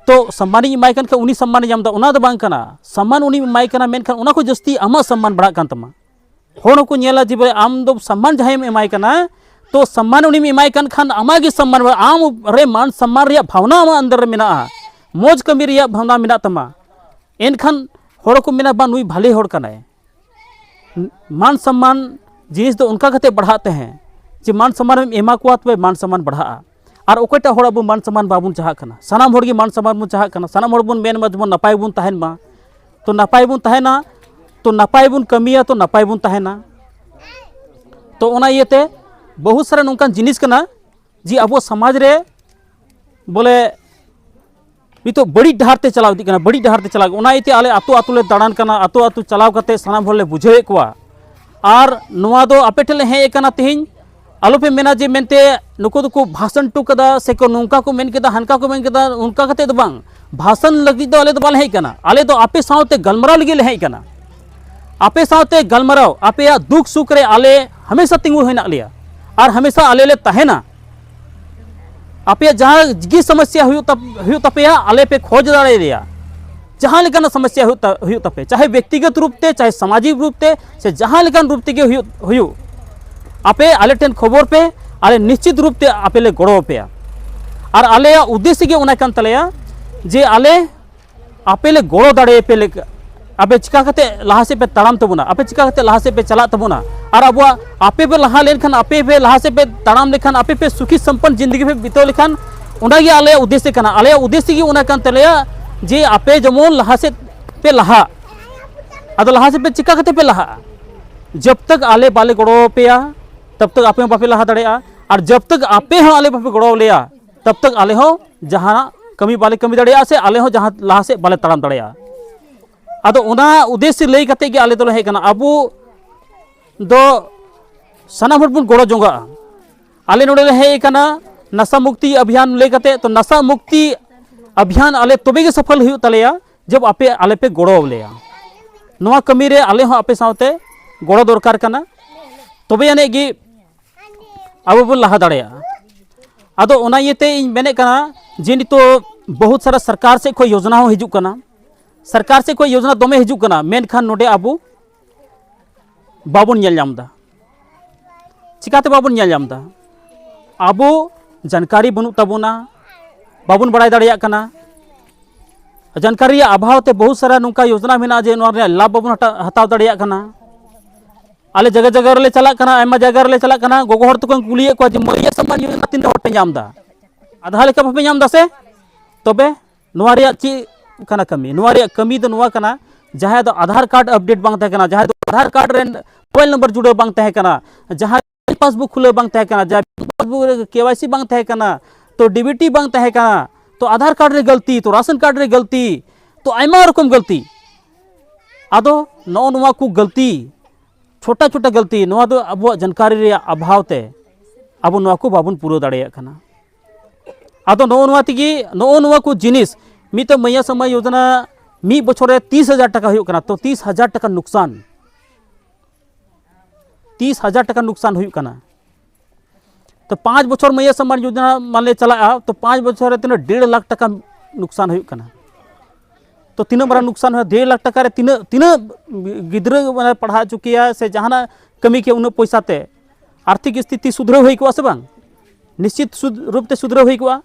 ᱛᱚ ᱥᱚᱢᱢᱟᱱᱤᱧ ᱮᱢᱟᱭ ᱠᱟᱱ ᱠᱷᱟᱱ ᱩᱱᱤ ᱥᱚᱢᱢᱟᱱᱤᱧ ᱧᱟᱢ ᱮᱫᱟ, ᱚᱱᱟ ᱫᱚ ᱵᱟᱝ ᱠᱟᱱᱟ᱾ ᱥᱚᱢᱢᱟᱱ ᱩᱱᱤᱢ ᱮᱢᱟᱭ ᱠᱟᱱᱟ, ᱢᱮᱱᱠᱷᱟᱱ ᱚᱱᱟ ᱠᱷᱚᱱ ᱡᱟᱹᱥᱛᱤ ᱟᱢᱟᱜ ᱥᱚᱢᱢᱟᱱ ᱵᱟᱲᱦᱟᱜ ᱠᱟᱱ ᱛᱟᱢᱟ᱾ ᱦᱚᱲ ᱦᱚᱸᱠᱚ ᱧᱮᱞᱟ ᱡᱮ ᱵᱚᱞᱮ ᱟᱢ ᱫᱚ ᱥᱚᱢᱢᱟᱱ ᱡᱟᱦᱟᱸᱭᱮᱢ ᱮᱢᱟᱭ ᱠᱟᱱᱟ, ᱛᱚ ᱥᱚᱢᱢᱟᱱ ᱩᱱᱤᱢ ᱮᱢᱟᱭ ᱠᱟᱱ ᱠᱷᱟᱱ ᱟᱢᱟᱜ ᱜᱮ ᱥᱚᱢᱢᱟᱱ, ᱟᱢ ᱨᱮ ᱢᱟᱱ ᱥᱚᱢᱢᱟᱱ ᱨᱮᱭᱟᱜ ᱵᱷᱟᱵᱽᱱᱟ ᱟᱢᱟᱜ ᱟᱱᱫᱚᱨ ᱨᱮ ᱢᱮᱱᱟᱜᱼᱟ, ᱢᱚᱡᱽ ᱠᱟᱹᱢᱤ ᱨᱮᱭᱟᱜ ᱵᱷᱟᱵᱽᱱᱟ ᱢᱮᱱᱟᱜ ᱛᱟᱢᱟ, ᱮᱱᱠᱷᱟᱱ ᱦᱚᱲ ᱠᱚ ᱢᱮᱱᱟ, "ᱵᱟᱝ, ᱱᱩᱭ ᱵᱷᱟᱞᱮ ᱦᱚᱲ ᱠᱟᱱᱟᱭ, ᱢᱟᱱ ᱥᱚᱢᱢᱟᱱ ᱡᱤᱱᱤᱥ ᱫᱚ ᱚᱱᱠᱟ ᱠᱟᱛᱮ ᱵᱟᱲᱦᱟᱜ ᱛᱟᱦᱮᱸ ᱡᱮ ᱢᱟᱱ ᱥᱚᱢᱢᱟᱱ ᱮᱢ ᱮᱢᱟ ᱠᱚᱣᱟ, ᱛᱚᱵᱮ ᱢᱟᱱ ᱥᱚᱢᱢᱟᱱ ᱵᱟᱲᱦᱟᱜᱼᱟ᱾" ᱟᱨ ᱚᱠᱚᱭᱴᱟᱜ ᱦᱚᱲ ᱟᱵᱚ ᱢᱟᱱ ᱥᱚᱢᱢᱟᱱ ᱵᱟᱵᱚᱱ ᱪᱟᱦᱟᱜ ᱠᱟᱱᱟ? ᱥᱟᱱᱟᱢ ᱦᱚᱲ ᱜᱮ ᱢᱟᱱ ᱥᱚᱢᱢᱟᱱ ᱵᱚᱱ ᱪᱟᱦᱟᱜ ᱠᱟᱱᱟ, ᱥᱟᱱᱟᱢ ᱦᱚᱲ ᱵᱚᱱ ᱢᱮᱱ ᱢᱟ ᱡᱮᱢᱚᱱ ᱱᱟᱯᱟᱭ ᱵᱚᱱ ᱛᱟᱦᱮᱱ ᱢᱟ᱾ ᱛᱚ ᱱᱟᱯᱟᱭ ᱵᱚᱱ ᱛᱟᱦᱮᱱᱟ, ᱛᱚ ᱱᱟᱯᱟᱭ ᱵᱚᱱ ᱠᱟᱹᱢᱤᱭᱟ, ᱛᱚ ᱱᱟᱯᱟᱭ ᱵᱚᱱ ᱛᱟᱦᱮᱱᱟ᱾ ᱛᱚ ᱚᱱᱟ ᱤᱭᱟᱹᱛᱮ ᱵᱚᱦᱩᱛ ᱥᱟᱨᱟ ᱱᱚᱝᱠᱟᱱ ᱡᱤᱱᱤᱥ ᱠᱟᱱᱟ ᱡᱮ ᱟᱵᱚ ᱥᱚᱢᱟᱡᱽ ᱨᱮ ᱵᱚᱞᱮ ᱱᱤᱛᱚᱜ ᱵᱟᱹᱲᱤᱡ ᱰᱟᱦᱟᱨ ᱛᱮ ᱪᱟᱞᱟᱣ ᱤᱫᱤᱜ ᱠᱟᱱᱟ, ᱵᱟᱹᱲᱤᱡ ᱰᱟᱦᱟᱨ ᱛᱮ ᱪᱟᱞᱟᱣ, ᱚᱱᱟ ᱤᱭᱟᱹᱛᱮ ᱟᱞᱮ ᱟᱹᱛᱩ ᱟᱹᱛᱩ ᱞᱮ ᱫᱟᱬᱟᱱ ᱠᱟᱱᱟ, ᱟᱹᱛᱩ ᱟᱹᱛᱩ ᱪᱟᱞᱟᱣ ᱠᱟᱛᱮ ᱥᱟᱱᱟᱢ ᱦᱚᱲ ᱞᱮ ᱵᱩᱡᱷᱟᱹᱣᱮᱫ ᱠᱚᱣᱟ᱾ ᱟᱨ ᱱᱚᱣᱟ ᱫᱚ ᱟᱯᱮ ᱴᱷᱮᱱ ᱞᱮ ᱦᱮᱡ ᱟᱠᱟᱱᱟ ᱛᱮᱦᱮᱧ, ᱟᱞᱚᱯᱮ ᱢᱮᱱᱟ ᱡᱮ ᱢᱮᱱᱛᱮ ᱱᱩᱠᱩ ᱫᱚᱠᱚ ᱵᱷᱟᱥᱚᱱ ᱦᱚᱴᱚ ᱠᱟᱫᱟ ᱥᱮᱠᱚ ᱱᱚᱝᱠᱟ ᱠᱚ ᱢᱮᱱ ᱠᱮᱫᱟ, ᱦᱟᱱᱠᱟ ᱠᱚ ᱢᱮᱱ ᱠᱮᱫᱟ, ᱚᱱᱠᱟ ᱠᱟᱛᱮ ᱫᱚ ᱵᱟᱝ᱾ ᱵᱷᱟᱥᱚᱱ ᱞᱟᱹᱜᱤᱫ ᱫᱚ ᱟᱞᱮ ᱫᱚ ᱵᱟᱞᱮ ᱦᱮᱡ ᱟᱠᱟᱱᱟ, ᱟᱞᱮ ᱫᱚ ᱟᱯᱮ ᱥᱟᱶᱛᱮ ᱜᱟᱞᱢᱟᱨᱟᱣ ᱞᱟᱹᱜᱤᱫ ᱞᱮ ᱦᱮᱡ ᱟᱠᱟᱱᱟ᱾ ᱟᱯᱮ ᱥᱟᱶᱛᱮ ᱜᱟᱞᱢᱟᱨᱟᱣ, ᱟᱯᱮᱭᱟᱜ ᱫᱩᱠ ᱥᱩᱠ ᱨᱮ ᱟᱞᱮ ᱦᱟᱢᱮᱥᱟ ᱛᱤᱸᱜᱩ ᱦᱮᱱᱟᱜ ᱞᱮᱭᱟ ᱟᱨ ᱦᱟᱢᱮᱥᱟ ᱟᱞᱮ ᱞᱮ ᱛᱟᱦᱮᱱᱟ᱾ ᱟᱯᱮᱭᱟᱜ ᱡᱟᱦᱟᱸ ᱜᱮ ᱥᱚᱢᱚᱥᱥᱟ ᱦᱩᱭᱩᱜ ᱛᱟᱯ-, ᱦᱩᱭᱩᱜ ᱛᱟᱯᱮᱭᱟ, ᱟᱞᱮ ᱯᱮ ᱠᱷᱚᱡᱽ ᱫᱟᱲᱮᱭᱟᱞᱮᱭᱟ᱾ ᱡᱟᱦᱟᱸ ᱞᱮᱠᱟᱱᱟᱜ ᱥᱚᱢᱚᱥᱥᱟ ᱦᱩᱭᱩᱜ ᱛᱟ-, ᱦᱩᱭᱩᱜ ᱛᱟᱯᱮ, ᱪᱟᱦᱮ ᱵᱮᱠᱛᱤᱜᱚᱛ ᱨᱩᱯ ᱛᱮ, ᱪᱟᱦᱮ ᱥᱟᱢᱟᱡᱤᱠ ᱨᱩᱯ ᱛᱮ, ᱥᱮ ᱡᱟᱦᱟᱸ ᱞᱮᱠᱟᱱ ᱨᱩᱯ ᱛᱮᱜᱮ ᱦᱩᱭᱩᱜ, ᱦᱩᱭᱩᱜ, ᱟᱯᱮ ᱟᱞᱮ ᱴᱷᱮᱱ ᱠᱷᱚᱵᱚᱨ ᱯᱮ, ᱟᱞᱮ ᱱᱤᱥᱪᱤᱛ ᱨᱩᱯ ᱛᱮ ᱟᱯᱮ ᱞᱮ ᱜᱚᱲᱚ ᱟᱯᱮᱭᱟ᱾ ᱟᱨ ᱟᱞᱮᱭᱟᱜ ᱩᱫᱽᱫᱮᱥᱥᱚ ᱜᱮ ᱚᱱᱟ ᱠᱟᱱ ᱛᱟᱞᱮᱭᱟ ᱡᱮ ᱟᱞᱮ ᱟᱯᱮ ᱞᱮ ᱜᱚᱲᱚ ᱫᱟᱲᱮᱭᱟᱯᱮ ᱞᱮᱠᱟ, ᱟᱯᱮ ᱪᱤᱠᱟ ᱠᱟᱛᱮ ᱞᱟᱦᱟ ᱥᱮᱫ ᱯᱮ ᱛᱟᱲᱟᱢ ᱛᱟᱵᱚᱱᱟ, ᱟᱯᱮ ᱪᱤᱠᱟ ᱠᱟᱛᱮ ᱞᱟᱦᱟ ᱥᱮᱫ ᱯᱮ ᱪᱟᱞᱟᱜ ᱛᱟᱵᱚᱱᱟ, ᱟᱨ ᱟᱵᱚᱣᱟᱜ ᱟᱯᱮ ᱯᱮ ᱞᱟᱦᱟ ᱞᱮᱱᱠᱷᱟᱱ, ᱟᱯᱮ ᱯᱮ ᱞᱟᱦᱟ ᱥᱮᱫ ᱯᱮ ᱛᱟᱲᱟᱢ ᱞᱮᱠᱷᱟᱱ, ᱟᱯᱮ ᱯᱮ ᱥᱩᱠᱷᱤ ᱥᱚᱢᱯᱚᱱᱱ ᱡᱤᱱᱫᱮᱜᱤ ᱯᱮ ᱵᱤᱛᱟᱹᱣ ᱞᱮᱠᱷᱟᱱ, ᱚᱱᱟ ᱜᱮ ᱟᱞᱮᱭᱟᱜ ᱩᱫᱽᱫᱮᱥᱥᱚ ᱠᱟᱱᱟ᱾ ᱟᱞᱮᱭᱟᱜ ᱩᱫᱽᱫᱮᱥᱥᱚ ᱜᱮ ᱚᱱᱟ ᱠᱟᱱ ᱛᱟᱞᱮᱭᱟ ᱡᱮ ᱟᱯᱮ ᱡᱮᱢᱚᱱ ᱞᱟᱦᱟ ᱥᱮᱫ ᱯᱮ ᱞᱟᱦᱟᱜ᱾ ᱟᱫᱚ ᱞᱟᱦᱟ ᱥᱮᱫ ᱯᱮ ᱪᱤᱠᱟ ᱠᱟᱛᱮ ᱯᱮ ᱞᱟᱦᱟᱜᱼᱟ? ᱡᱟᱵ ᱛᱟᱠ ᱟᱞᱮ ᱵᱟᱞᱮ ᱜᱚᱲᱚ ᱟᱯᱮᱭᱟ, ᱛᱟᱵ ᱛᱟᱠ ᱟᱯᱮ ᱦᱚᱸ ᱵᱟᱯᱮ ᱞᱟᱦᱟ ᱫᱟᱲᱮᱭᱟᱜᱼᱟ᱾ ᱟᱨ ᱡᱟᱵ ᱛᱟᱠ ᱟᱯᱮ ᱦᱚᱸ ᱟᱞᱮ ᱵᱟᱯᱮ ᱜᱚᱲᱚ ᱟᱞᱮᱭᱟ, ᱛᱟᱵ ᱛᱟᱠ ᱟᱞᱮ ᱦᱚᱸ ᱡᱟᱦᱟᱱᱟᱜ ᱠᱟᱹᱢᱤ ᱵᱟᱞᱮ ᱠᱟᱹᱢᱤ ᱫᱟᱲᱮᱭᱟᱜᱼᱟ, ᱥᱮ ᱟᱞᱮ ᱦᱚᱸ ᱡᱟᱦᱟᱸ ᱞᱟᱦᱟ ᱥᱮᱫ ᱵᱟᱞᱮ ᱛᱟᱲᱟᱢ ᱫᱟᱲᱮᱭᱟᱜᱼᱟ᱾ ᱟᱫᱚ ᱚᱱᱟ ᱩᱫᱽᱫᱮᱥᱥᱚ ᱞᱟᱹᱭ ᱠᱟᱛᱮ ᱜᱮ ᱟᱞᱮ ᱫᱚᱞᱮ ᱦᱮᱡ ᱟᱠᱟᱱᱟ᱾ ᱟᱵᱚ ᱫᱚ ᱥᱟᱱᱟᱢ ᱦᱚᱲ ᱵᱚᱱ ᱜᱚᱲᱚ ᱡᱚᱝᱟᱜᱼᱟ᱾ ᱟᱞᱮ ᱱᱚᱰᱮ ᱞᱮ ᱦᱮᱡ ᱟᱠᱟᱱᱟ ᱱᱟᱥᱟ ᱢᱩᱠᱛᱤ ᱚᱵᱷᱤᱭᱟᱱ ᱞᱟᱹᱭ ᱠᱟᱛᱮ, ᱛᱚ ᱱᱟᱥᱟ ᱢᱩᱠᱛᱤ ᱚᱵᱷᱤᱭᱟᱱ ᱟᱞᱮ ᱛᱚᱵᱮ ᱜᱮ ᱥᱚᱯᱷᱚᱞ ᱦᱩᱭᱩᱜ ᱛᱟᱞᱮᱭᱟ, ᱡᱚᱵ ᱟᱯᱮ ᱟᱞᱮ ᱯᱮ ᱜᱚᱲᱚ ᱟᱞᱮᱭᱟ᱾ ᱱᱚᱣᱟ ᱠᱟᱹᱢᱤ ᱨᱮ ᱟᱞᱮ ᱦᱚᱸ ᱟᱯᱮ ᱥᱟᱶᱛᱮ ᱜᱚᱲᱚ ᱫᱚᱨᱠᱟᱨ ᱠᱟᱱᱟ, ᱛᱚᱵᱮ ᱟᱹᱱᱤᱡ ᱜᱮ ᱟᱵᱚ ᱵᱚᱱ ᱞᱟᱦᱟ ᱫᱟᱲᱮᱭᱟᱜᱼᱟ᱾ ᱟᱫᱚ ᱚᱱᱟ ᱤᱭᱟᱹᱛᱮ ᱤᱧ ᱢᱮᱱᱮᱫ ᱠᱟᱱᱟ ᱡᱮ ᱱᱤᱛᱚᱜ ᱵᱚᱦᱩᱛ ᱥᱟᱨᱟ ᱥᱚᱨᱠᱟᱨ ᱥᱮᱫ ᱠᱷᱚᱱ ᱭᱳᱡᱽᱱᱟ ᱦᱚᱸ ᱦᱤᱡᱩᱜ ᱠᱟᱱᱟ, ᱥᱚᱨᱠᱟᱨ ᱥᱮᱫ ᱠᱷᱚᱱ ᱭᱳᱡᱽᱱᱟ ᱫᱚᱢᱮ ᱦᱤᱡᱩᱜ ᱠᱟᱱᱟ, ᱢᱮᱱᱠᱷᱟᱱ ᱱᱚᱰᱮ ᱟᱵᱚ ᱵᱟᱵᱚᱱ ᱧᱮᱞ ᱧᱟᱢ ᱮᱫᱟ᱾ ᱪᱤᱠᱟᱹᱛᱮ ᱵᱟᱵᱚᱱ ᱧᱮᱞ ᱧᱟᱢ ᱮᱫᱟ? ᱟᱵᱚ ᱡᱟᱱᱠᱟᱨᱤ ᱵᱟᱹᱱᱩᱜ ᱛᱟᱵᱚᱱᱟ, ᱵᱟᱵᱚᱱ ᱵᱟᱲᱟᱭ ᱫᱟᱲᱮᱭᱟᱜ ᱠᱟᱱᱟ᱾ ᱡᱟᱱᱠᱟᱨᱤ ᱨᱮᱭᱟᱜ ᱚᱵᱷᱟᱵᱽ ᱛᱮ ᱵᱚᱦᱩᱛ ᱥᱟᱨᱟ ᱱᱚᱝᱠᱟ ᱭᱳᱡᱽᱱᱟ ᱢᱮᱱᱟᱜᱼᱟ ᱡᱮ ᱱᱚᱣᱟ ᱨᱮᱭᱟᱜ ᱞᱟᱵᱷ ᱵᱟᱵᱚᱱ ᱦᱟᱴᱟ-, ᱦᱟᱛᱟᱣ ᱫᱟᱲᱮᱭᱟᱜ ᱠᱟᱱᱟ᱾ ᱟᱞᱮ ᱡᱟᱭᱜᱟ ᱡᱟᱭᱜᱟ ᱨᱮᱞᱮ ᱪᱟᱞᱟᱜ ᱠᱟᱱᱟ, ᱟᱭᱢᱟ ᱡᱟᱭᱜᱟ ᱨᱮᱞᱮ ᱪᱟᱞᱟᱜ ᱠᱟᱱᱟ, ᱜᱚᱜᱚ ᱦᱚᱲ ᱛᱟᱠᱚᱧ ᱠᱩᱞᱤᱭᱮᱫ ᱠᱚᱣᱟ ᱡᱮ ᱢᱟᱹᱭᱭᱟᱹ ᱥᱚᱢᱢᱟᱱ ᱭᱳᱡᱽᱱᱟ ᱛᱤᱱᱟᱹᱜ ᱦᱚᱲ ᱯᱮ ᱧᱟᱢ ᱮᱫᱟ? ᱟᱫᱷᱟ ᱞᱮᱠᱟ ᱵᱟᱯᱮ ᱧᱟᱢ ᱮᱫᱟ ᱥᱮ? ᱛᱚᱵᱮ ᱱᱚᱣᱟ ᱨᱮᱭᱟᱜ ᱪᱮᱫ ᱠᱟᱱᱟ ᱠᱟᱹᱢᱤ? ᱱᱚᱣᱟ ᱨᱮᱭᱟᱜ ᱠᱟᱹᱢᱤ ᱫᱚ ᱱᱚᱣᱟ ᱠᱟᱱᱟ, ᱡᱟᱦᱟᱸᱭ ᱫᱚ ᱟᱫᱷᱟᱨ ᱠᱟᱨᱰ ᱟᱯᱰᱮᱴ ᱵᱟᱝ ᱛᱟᱦᱮᱸ ᱠᱟᱱᱟ, ᱡᱟᱦᱟᱸᱭ ᱫᱚ ᱟᱫᱷᱟᱨ ᱠᱟᱨᱰ ᱨᱮᱱ ᱢᱳᱵᱟᱭᱤᱞ ᱱᱟᱢᱵᱟᱨ ᱡᱩᱲᱟᱹᱣ ᱵᱟᱝ ᱛᱟᱦᱮᱸ ᱠᱟᱱᱟ, ᱡᱟᱦᱟᱸᱭ ᱯᱟᱥᱵᱩᱠ ᱠᱷᱩᱞᱟᱹᱣ ᱵᱟᱝ ᱛᱟᱦᱮᱸ ᱠᱟᱱᱟ, ᱡᱟᱦᱟᱸᱭ ᱯᱟᱥᱵᱩᱠ ᱨᱮ ᱠᱮᱣᱟᱭᱥᱤ ᱵᱟᱝ ᱛᱟᱦᱮᱸ ᱠᱟᱱᱟ, ᱛᱚ ᱰᱤᱵᱤᱴᱤ ᱵᱟᱝ ᱛᱟᱦᱮᱸ ᱠᱟᱱᱟ, ᱛᱚ ᱟᱫᱷᱟᱨ ᱠᱟᱨᱰ ᱨᱮ ᱜᱟᱹᱞᱛᱤ, ᱛᱚ ᱨᱟᱥᱚᱱ ᱠᱟᱨᱰ ᱨᱮ ᱜᱟᱹᱞᱛᱤ, ᱛᱚ ᱟᱭᱢᱟ ᱨᱚᱠᱚᱢ ᱜᱟᱹᱞᱛᱤ᱾ ᱟᱫᱚ ᱱᱚᱜᱼᱚ ᱱᱚᱣᱟ ᱠᱚ ᱜᱟᱹᱞᱛᱤ, ᱪᱷᱳᱴᱟ ᱪᱷᱳᱴᱟ ᱜᱟᱹᱞᱛᱤ, ᱱᱚᱣᱟ ᱫᱚ ᱟᱵᱚᱣᱟᱜ ᱡᱟᱱᱠᱟᱨᱤ ᱨᱮᱭᱟᱜ ᱚᱵᱷᱟᱵᱽ ᱛᱮ ᱟᱵᱚ ᱱᱚᱣᱟ ᱠᱚ ᱵᱟᱵᱚᱱ ᱯᱩᱨᱟᱹᱣ ᱫᱟᱲᱮᱭᱟᱜ ᱠᱟᱱᱟ᱾ ᱟᱫᱚ ᱱᱚᱜᱼᱚ ᱱᱚᱣᱟ ᱛᱮᱜᱮ, ᱱᱚᱜᱼᱚ ᱱᱚᱣᱟ ᱠᱚ ᱡᱤᱱᱤᱥ, ᱢᱤᱫᱴᱮᱱ ᱢᱟᱹᱭᱟ ᱥᱟᱢᱟᱭ ᱭᱳᱡᱚᱱᱟ ᱢᱤᱫ ᱵᱚᱪᱷᱚᱨ ᱨᱮ ᱛᱤᱥ ᱦᱟᱡᱟᱨ ᱴᱟᱠᱟ ᱦᱩᱭᱩᱜ ᱠᱟᱱᱟ, ᱛᱚ ᱛᱤᱥ ᱦᱟᱡᱟᱨ ᱴᱟᱠᱟ ᱱᱩᱠᱥᱟᱱ, ᱛᱤᱥ ᱦᱟᱡᱟᱨ ᱴᱟᱠᱟ ᱱᱩᱠᱥᱟᱱ ᱦᱩᱭᱩᱜ ᱠᱟᱱᱟ᱾ ᱛᱚ ᱯᱟᱸᱪ ᱵᱚᱪᱷᱚᱨ ᱢᱟᱹᱭᱟ ᱥᱟᱢᱟᱱ ᱭᱳᱡᱚᱱᱟ ᱢᱟᱱᱮ ᱪᱟᱞᱟᱜᱼᱟ, ᱛᱚ ᱯᱟᱸᱪ ᱵᱚᱪᱷᱚᱨ ᱨᱮ ᱛᱤᱱᱟᱹᱜ ᱰᱮᱲ ᱞᱟᱠᱷ ᱴᱟᱠᱟ ᱱᱩᱠᱥᱟᱱ ᱦᱩᱭᱩᱜ ᱠᱟᱱᱟ᱾ ᱛᱚ ᱛᱤᱱᱟᱹᱜ ᱢᱟᱨᱟᱝ ᱱᱩᱠᱥᱟᱱ ᱦᱩᱭᱩᱜᱼᱟ? ᱰᱮᱲ ᱞᱟᱠᱷ ᱴᱟᱠᱟ ᱨᱮ ᱛᱤᱱᱟᱹᱜ, ᱛᱤᱱᱟᱹᱜ ᱜᱤᱫᱽᱨᱟᱹ ᱢᱟᱱᱮ ᱯᱟᱲᱦᱟᱣ ᱦᱚᱪᱚ ᱠᱮᱭᱟ ᱥᱮ ᱡᱟᱦᱟᱱᱟᱜ ᱠᱟᱹᱢᱤ ᱠᱮᱭᱟ, ᱩᱱᱟᱹᱜ ᱯᱚᱭᱥᱟ ᱛᱮ ᱟᱨᱛᱷᱤᱠ ᱥᱛᱷᱤᱛᱤ ᱥᱩᱫᱷᱨᱟᱹᱣ ᱦᱩᱭ ᱠᱚᱜᱼᱟ ᱥᱮ ᱵᱟᱝ? ᱱᱤᱥᱪᱤᱛ ᱥᱩᱫ-, ᱨᱩᱯ ᱛᱮ ᱥᱩᱫᱷᱨᱟᱹᱣ ᱦᱩᱭ ᱠᱚᱜᱼᱟ᱾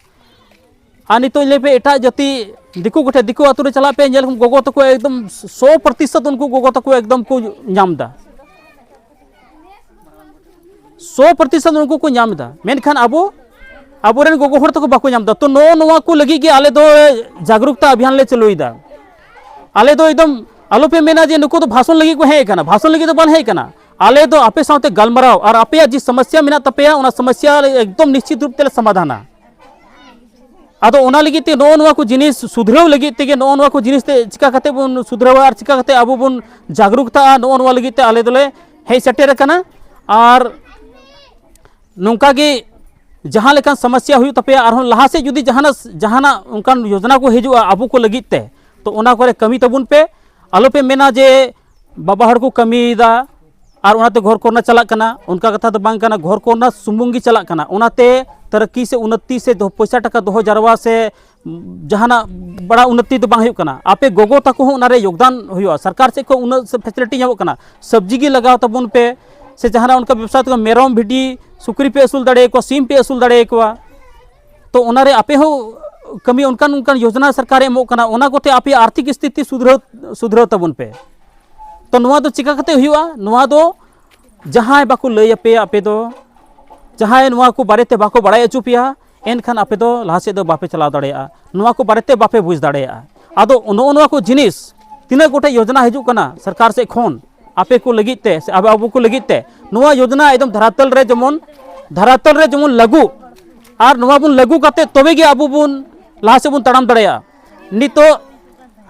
ᱟᱨ ᱱᱤᱛᱚᱜ ᱞᱟᱹᱭ ᱯᱮ, ᱮᱴᱟᱜ ᱡᱟᱹᱛᱤ, ᱫᱤᱠᱩ ᱠᱚᱴᱷᱮᱱ, ᱫᱤᱠᱩ ᱟᱹᱛᱩ ᱨᱮ ᱪᱟᱞᱟᱜ ᱯᱮ, ᱧᱮᱞ ᱠᱚᱢ ᱜᱚᱜᱚ ᱛᱟᱠᱚ ᱮᱠᱫᱚᱢ ᱥᱚ ᱯᱨᱚᱛᱤᱥᱚᱛ ᱩᱱᱠᱩ ᱜᱚᱜᱚ ᱛᱟᱠᱚ ᱮᱠᱫᱚᱢ ᱠᱚ ᱧᱟᱢ ᱮᱫᱟ᱾ ᱥᱚ ᱯᱨᱚᱛᱤᱥᱚᱛ ᱩᱱᱠᱩ ᱠᱚ ᱧᱟᱢ ᱮᱫᱟ, ᱢᱮᱱᱠᱷᱟᱱ ᱟᱵᱚ, ᱟᱵᱚᱨᱮᱱ ᱜᱚᱜᱚ ᱦᱚᱲ ᱛᱟᱠᱚ ᱵᱟᱠᱚ ᱧᱟᱢ ᱮᱫᱟ᱾ ᱛᱚ ᱱᱚᱜᱼᱚ ᱱᱚᱣᱟ ᱠᱚ ᱞᱟᱹᱜᱤᱫ ᱜᱮ ᱟᱞᱮ ᱫᱚ ᱡᱟᱜᱽᱨᱩᱠᱛᱟ ᱚᱵᱷᱤᱭᱟᱱ ᱞᱮ ᱪᱟᱹᱞᱩᱭᱮᱫᱟ᱾ ᱟᱞᱮ ᱫᱚ ᱮᱠᱫᱚᱢ ᱟᱞᱚᱯᱮ ᱢᱮᱱᱟ ᱡᱮ ᱱᱩᱠᱩ ᱫᱚ ᱵᱷᱟᱥᱚᱱ ᱞᱟᱹᱜᱤᱫ ᱠᱚ ᱦᱮᱡ ᱟᱠᱟᱱᱟ, ᱵᱷᱟᱥᱚᱱ ᱞᱟᱹᱜᱤᱫ ᱫᱚ ᱵᱟᱞᱮ ᱦᱮᱡ ᱟᱠᱟᱱᱟ᱾ ᱟᱞᱮ ᱫᱚ ᱟᱯᱮ ᱥᱟᱶᱛᱮ ᱜᱟᱞᱢᱟᱨᱟᱣ ᱟᱨ ᱟᱯᱮᱭᱟᱜ ᱡᱮ ᱥᱚᱢᱚᱥᱥᱟ ᱢᱮᱱᱟᱜ ᱛᱟᱯᱮᱭᱟ, ᱚᱱᱟ ᱥᱚᱢᱚᱥᱥᱟ ᱮᱠᱫᱚᱢ ᱱᱤᱥᱪᱤᱛ ᱨᱩᱯ ᱛᱮᱞᱮ ᱥᱚᱢᱟᱫᱷᱟᱱᱟ᱾ ᱟᱫᱚ ᱚᱱᱟ ᱞᱟᱹᱜᱤᱫ ᱛᱮ, ᱱᱚᱜᱼᱚ ᱱᱚᱣᱟ ᱠᱚ ᱡᱤᱱᱤᱥ ᱥᱩᱫᱷᱨᱟᱹᱣ ᱞᱟᱹᱜᱤᱫ ᱛᱮᱜᱮ, ᱱᱚᱜᱼᱚ ᱱᱚᱣᱟ ᱠᱚ ᱡᱤᱱᱤᱥ ᱛᱮ ᱪᱤᱠᱟ ᱠᱟᱛᱮ ᱵᱚᱱ ᱥᱩᱫᱷᱨᱟᱹᱣᱟ ᱟᱨ ᱪᱤᱠᱟ ᱠᱟᱛᱮ ᱟᱵᱚ ᱵᱚᱱ ᱡᱟᱜᱽᱨᱩᱠᱛᱟᱜᱼᱟ, ᱱᱚᱜᱼᱚ ᱱᱚᱣᱟ ᱞᱟᱹᱜᱤᱫ ᱛᱮ ᱟᱞᱮ ᱫᱚᱞᱮ ᱦᱮᱡ ᱥᱮᱴᱮᱨ ᱟᱠᱟᱱᱟ᱾ ᱟᱨ ᱱᱚᱝᱠᱟ ᱜᱮ ᱡᱟᱦᱟᱸ ᱞᱮᱠᱟᱱ ᱥᱚᱢᱚᱥᱥᱟ ᱦᱩᱭᱩᱜ ᱛᱟᱯᱮᱭᱟ, ᱟᱨᱦᱚᱸ ᱞᱟᱦᱟ ᱥᱮᱫ ᱡᱩᱫᱤ ᱡᱟᱦᱟᱱᱟᱜ, ᱡᱟᱦᱟᱱᱟᱜ ᱚᱱᱠᱟᱱ ᱭᱳᱡᱚᱱᱟ ᱠᱚ ᱦᱤᱡᱩᱜᱼᱟ ᱟᱵᱚ ᱠᱚ ᱞᱟᱹᱜᱤᱫ ᱛᱮ, ᱛᱚ ᱚᱱᱟ ᱠᱚᱨᱮ ᱠᱟᱹᱢᱤ ᱛᱟᱵᱚᱱ ᱯᱮ᱾ ᱟᱞᱚᱯᱮ ᱢᱮᱱᱟ ᱡᱮ ᱵᱟᱵᱟ ᱦᱚᱲ ᱠᱚ ᱠᱟᱹᱢᱤᱭᱮᱫᱟ ᱟᱨ ᱚᱱᱟᱛᱮ ᱜᱷᱚᱨ ᱠᱚᱨᱱᱟ ᱪᱟᱞᱟᱜ ᱠᱟᱱᱟ, ᱚᱱᱠᱟ ᱠᱟᱛᱷᱟ ᱫᱚ ᱵᱟᱝ ᱠᱟᱱᱟ᱾ ᱜᱷᱚᱨ ᱠᱚᱨᱱᱟ ᱥᱩᱢᱩᱝ ᱜᱮ ᱪᱟᱞᱟᱜ ᱠᱟᱱᱟ, ᱚᱱᱟᱛᱮ ᱛᱟᱨᱟᱠᱤ ᱥᱮ ᱩᱱᱱᱚᱛᱤ ᱥᱮ ᱫᱚ-, ᱯᱚᱭᱥᱟ ᱴᱟᱠᱟ ᱫᱚᱦᱚ ᱡᱟᱨᱣᱟ ᱥᱮ ᱡᱟᱦᱟᱱᱟᱜ ᱵᱟᱲᱟ ᱩᱱᱱᱚᱛᱤ ᱫᱚ ᱵᱟᱝ ᱦᱩᱭᱩᱜ ᱠᱟᱱᱟ᱾ ᱟᱯᱮ ᱜᱚᱜᱚ ᱛᱟᱠᱚ ᱦᱚᱸ ᱚᱱᱟᱨᱮ ᱭᱳᱜᱽᱫᱟᱱ ᱦᱩᱭᱩᱜᱼᱟ, ᱥᱚᱨᱠᱟᱨ ᱥᱮᱫ ᱠᱷᱚᱱ ᱩᱱᱟᱹᱜ ᱯᱷᱮᱥᱤᱞᱤᱴᱤ ᱧᱟᱢᱚᱜ ᱠᱟᱱᱟ, ᱥᱚᱵᱽᱡᱤ ᱜᱮ ᱞᱟᱜᱟᱣ ᱛᱟᱵᱚᱱ ᱯᱮ, ᱥᱮ ᱡᱟᱦᱟᱱᱟᱜ ᱚᱱᱠᱟ ᱵᱮᱵᱽᱥᱟ ᱛᱮᱠᱚ ᱢᱮᱨᱚᱢ, ᱵᱷᱤᱰᱤ, ᱥᱩᱠᱨᱤ ᱯᱮ ᱟᱹᱥᱩᱞ ᱫᱟᱲᱮᱭᱟᱠᱚᱣᱟ, ᱥᱤᱢ ᱯᱮ ᱟᱹᱥᱩᱞ ᱫᱟᱲᱮᱭᱟᱠᱚᱣᱟ᱾ ᱛᱚ ᱚᱱᱟᱨᱮ ᱟᱯᱮ ᱦᱚᱸ ᱠᱟᱹᱢᱤ, ᱚᱱᱠᱟᱱ ᱚᱱᱠᱟᱱ ᱭᱳᱡᱚᱱᱟ ᱥᱚᱨᱠᱟᱨᱮ ᱮᱢᱚᱜ ᱠᱟᱱᱟ, ᱚᱱᱟ ᱠᱚᱛᱮ ᱟᱯᱮᱭᱟᱜ ᱟᱨᱛᱷᱤᱠ ᱥᱛᱷᱤᱛᱤ ᱥᱩᱫᱷᱨᱟᱹᱣ, ᱥᱩᱫᱷᱨᱟᱹᱣ ᱛᱟᱵᱚᱱ ᱯᱮ᱾ ᱛᱚ ᱱᱚᱣᱟ ᱫᱚ ᱪᱤᱠᱟ ᱠᱟᱛᱮ ᱦᱩᱭᱩᱜᱼᱟ? ᱱᱚᱣᱟ ᱫᱚ ᱡᱟᱦᱟᱸᱭ ᱵᱟᱠᱚ ᱞᱟᱹᱭ ᱟᱯᱮᱭᱟ, ᱟᱯᱮ ᱫᱚ ᱡᱟᱦᱟᱸᱭ ᱱᱚᱣᱟ ᱠᱚ ᱵᱟᱨᱮᱛᱮ ᱵᱟᱠᱚ ᱵᱟᱲᱟᱭ ᱦᱚᱪᱚ ᱯᱮᱭᱟ, ᱮᱱᱠᱷᱟᱱ ᱟᱯᱮ ᱫᱚ ᱞᱟᱦᱟ ᱥᱮᱫ ᱫᱚ ᱵᱟᱯᱮ ᱪᱟᱞᱟᱣ ᱫᱟᱲᱮᱭᱟᱜᱼᱟ, ᱱᱚᱣᱟ ᱠᱚ ᱵᱟᱨᱮᱛᱮ ᱵᱟᱯᱮ ᱵᱩᱡᱽ ᱫᱟᱲᱮᱭᱟᱜᱼᱟ᱾ ᱟᱫᱚ ᱱᱚᱜᱼᱚ ᱱᱚᱣᱟ ᱠᱚ ᱡᱤᱱᱤᱥ, ᱛᱤᱱᱟᱹᱜ ᱜᱚᱴᱮᱡ ᱭᱳᱡᱚᱱᱟ ᱦᱤᱡᱩᱜ ᱠᱟᱱᱟ ᱥᱚᱨᱠᱟᱨ ᱥᱮᱫ ᱠᱷᱚᱱ, ᱟᱯᱮ ᱠᱚ ᱞᱟᱹᱜᱤᱫ ᱛᱮ ᱥᱮ ᱟᱵᱚ ᱟᱵᱚ ᱠᱚ ᱞᱟᱹᱜᱤᱫ ᱛᱮ ᱱᱚᱣᱟ ᱭᱳᱡᱽᱱᱟ ᱮᱠᱫᱚᱢ ᱫᱷᱟᱨᱟᱛᱟᱞ ᱨᱮ ᱡᱮᱢᱚᱱ ᱫᱷᱟᱨᱟᱛᱟᱞ ᱨᱮ ᱡᱮᱢᱚᱱ ᱞᱟᱹᱜᱩ, ᱟᱨ ᱱᱚᱣᱟ ᱵᱚᱱ ᱞᱟᱹᱜᱩ ᱠᱟᱛᱮ ᱛᱚᱵᱮ ᱜᱮ ᱟᱵᱚ ᱵᱚᱱ ᱞᱟᱦᱟ ᱥᱮᱫ ᱵᱚᱱ ᱛᱟᱲᱟᱢ ᱫᱟᱲᱮᱭᱟᱜᱼᱟ᱾ ᱱᱤᱛᱚᱜ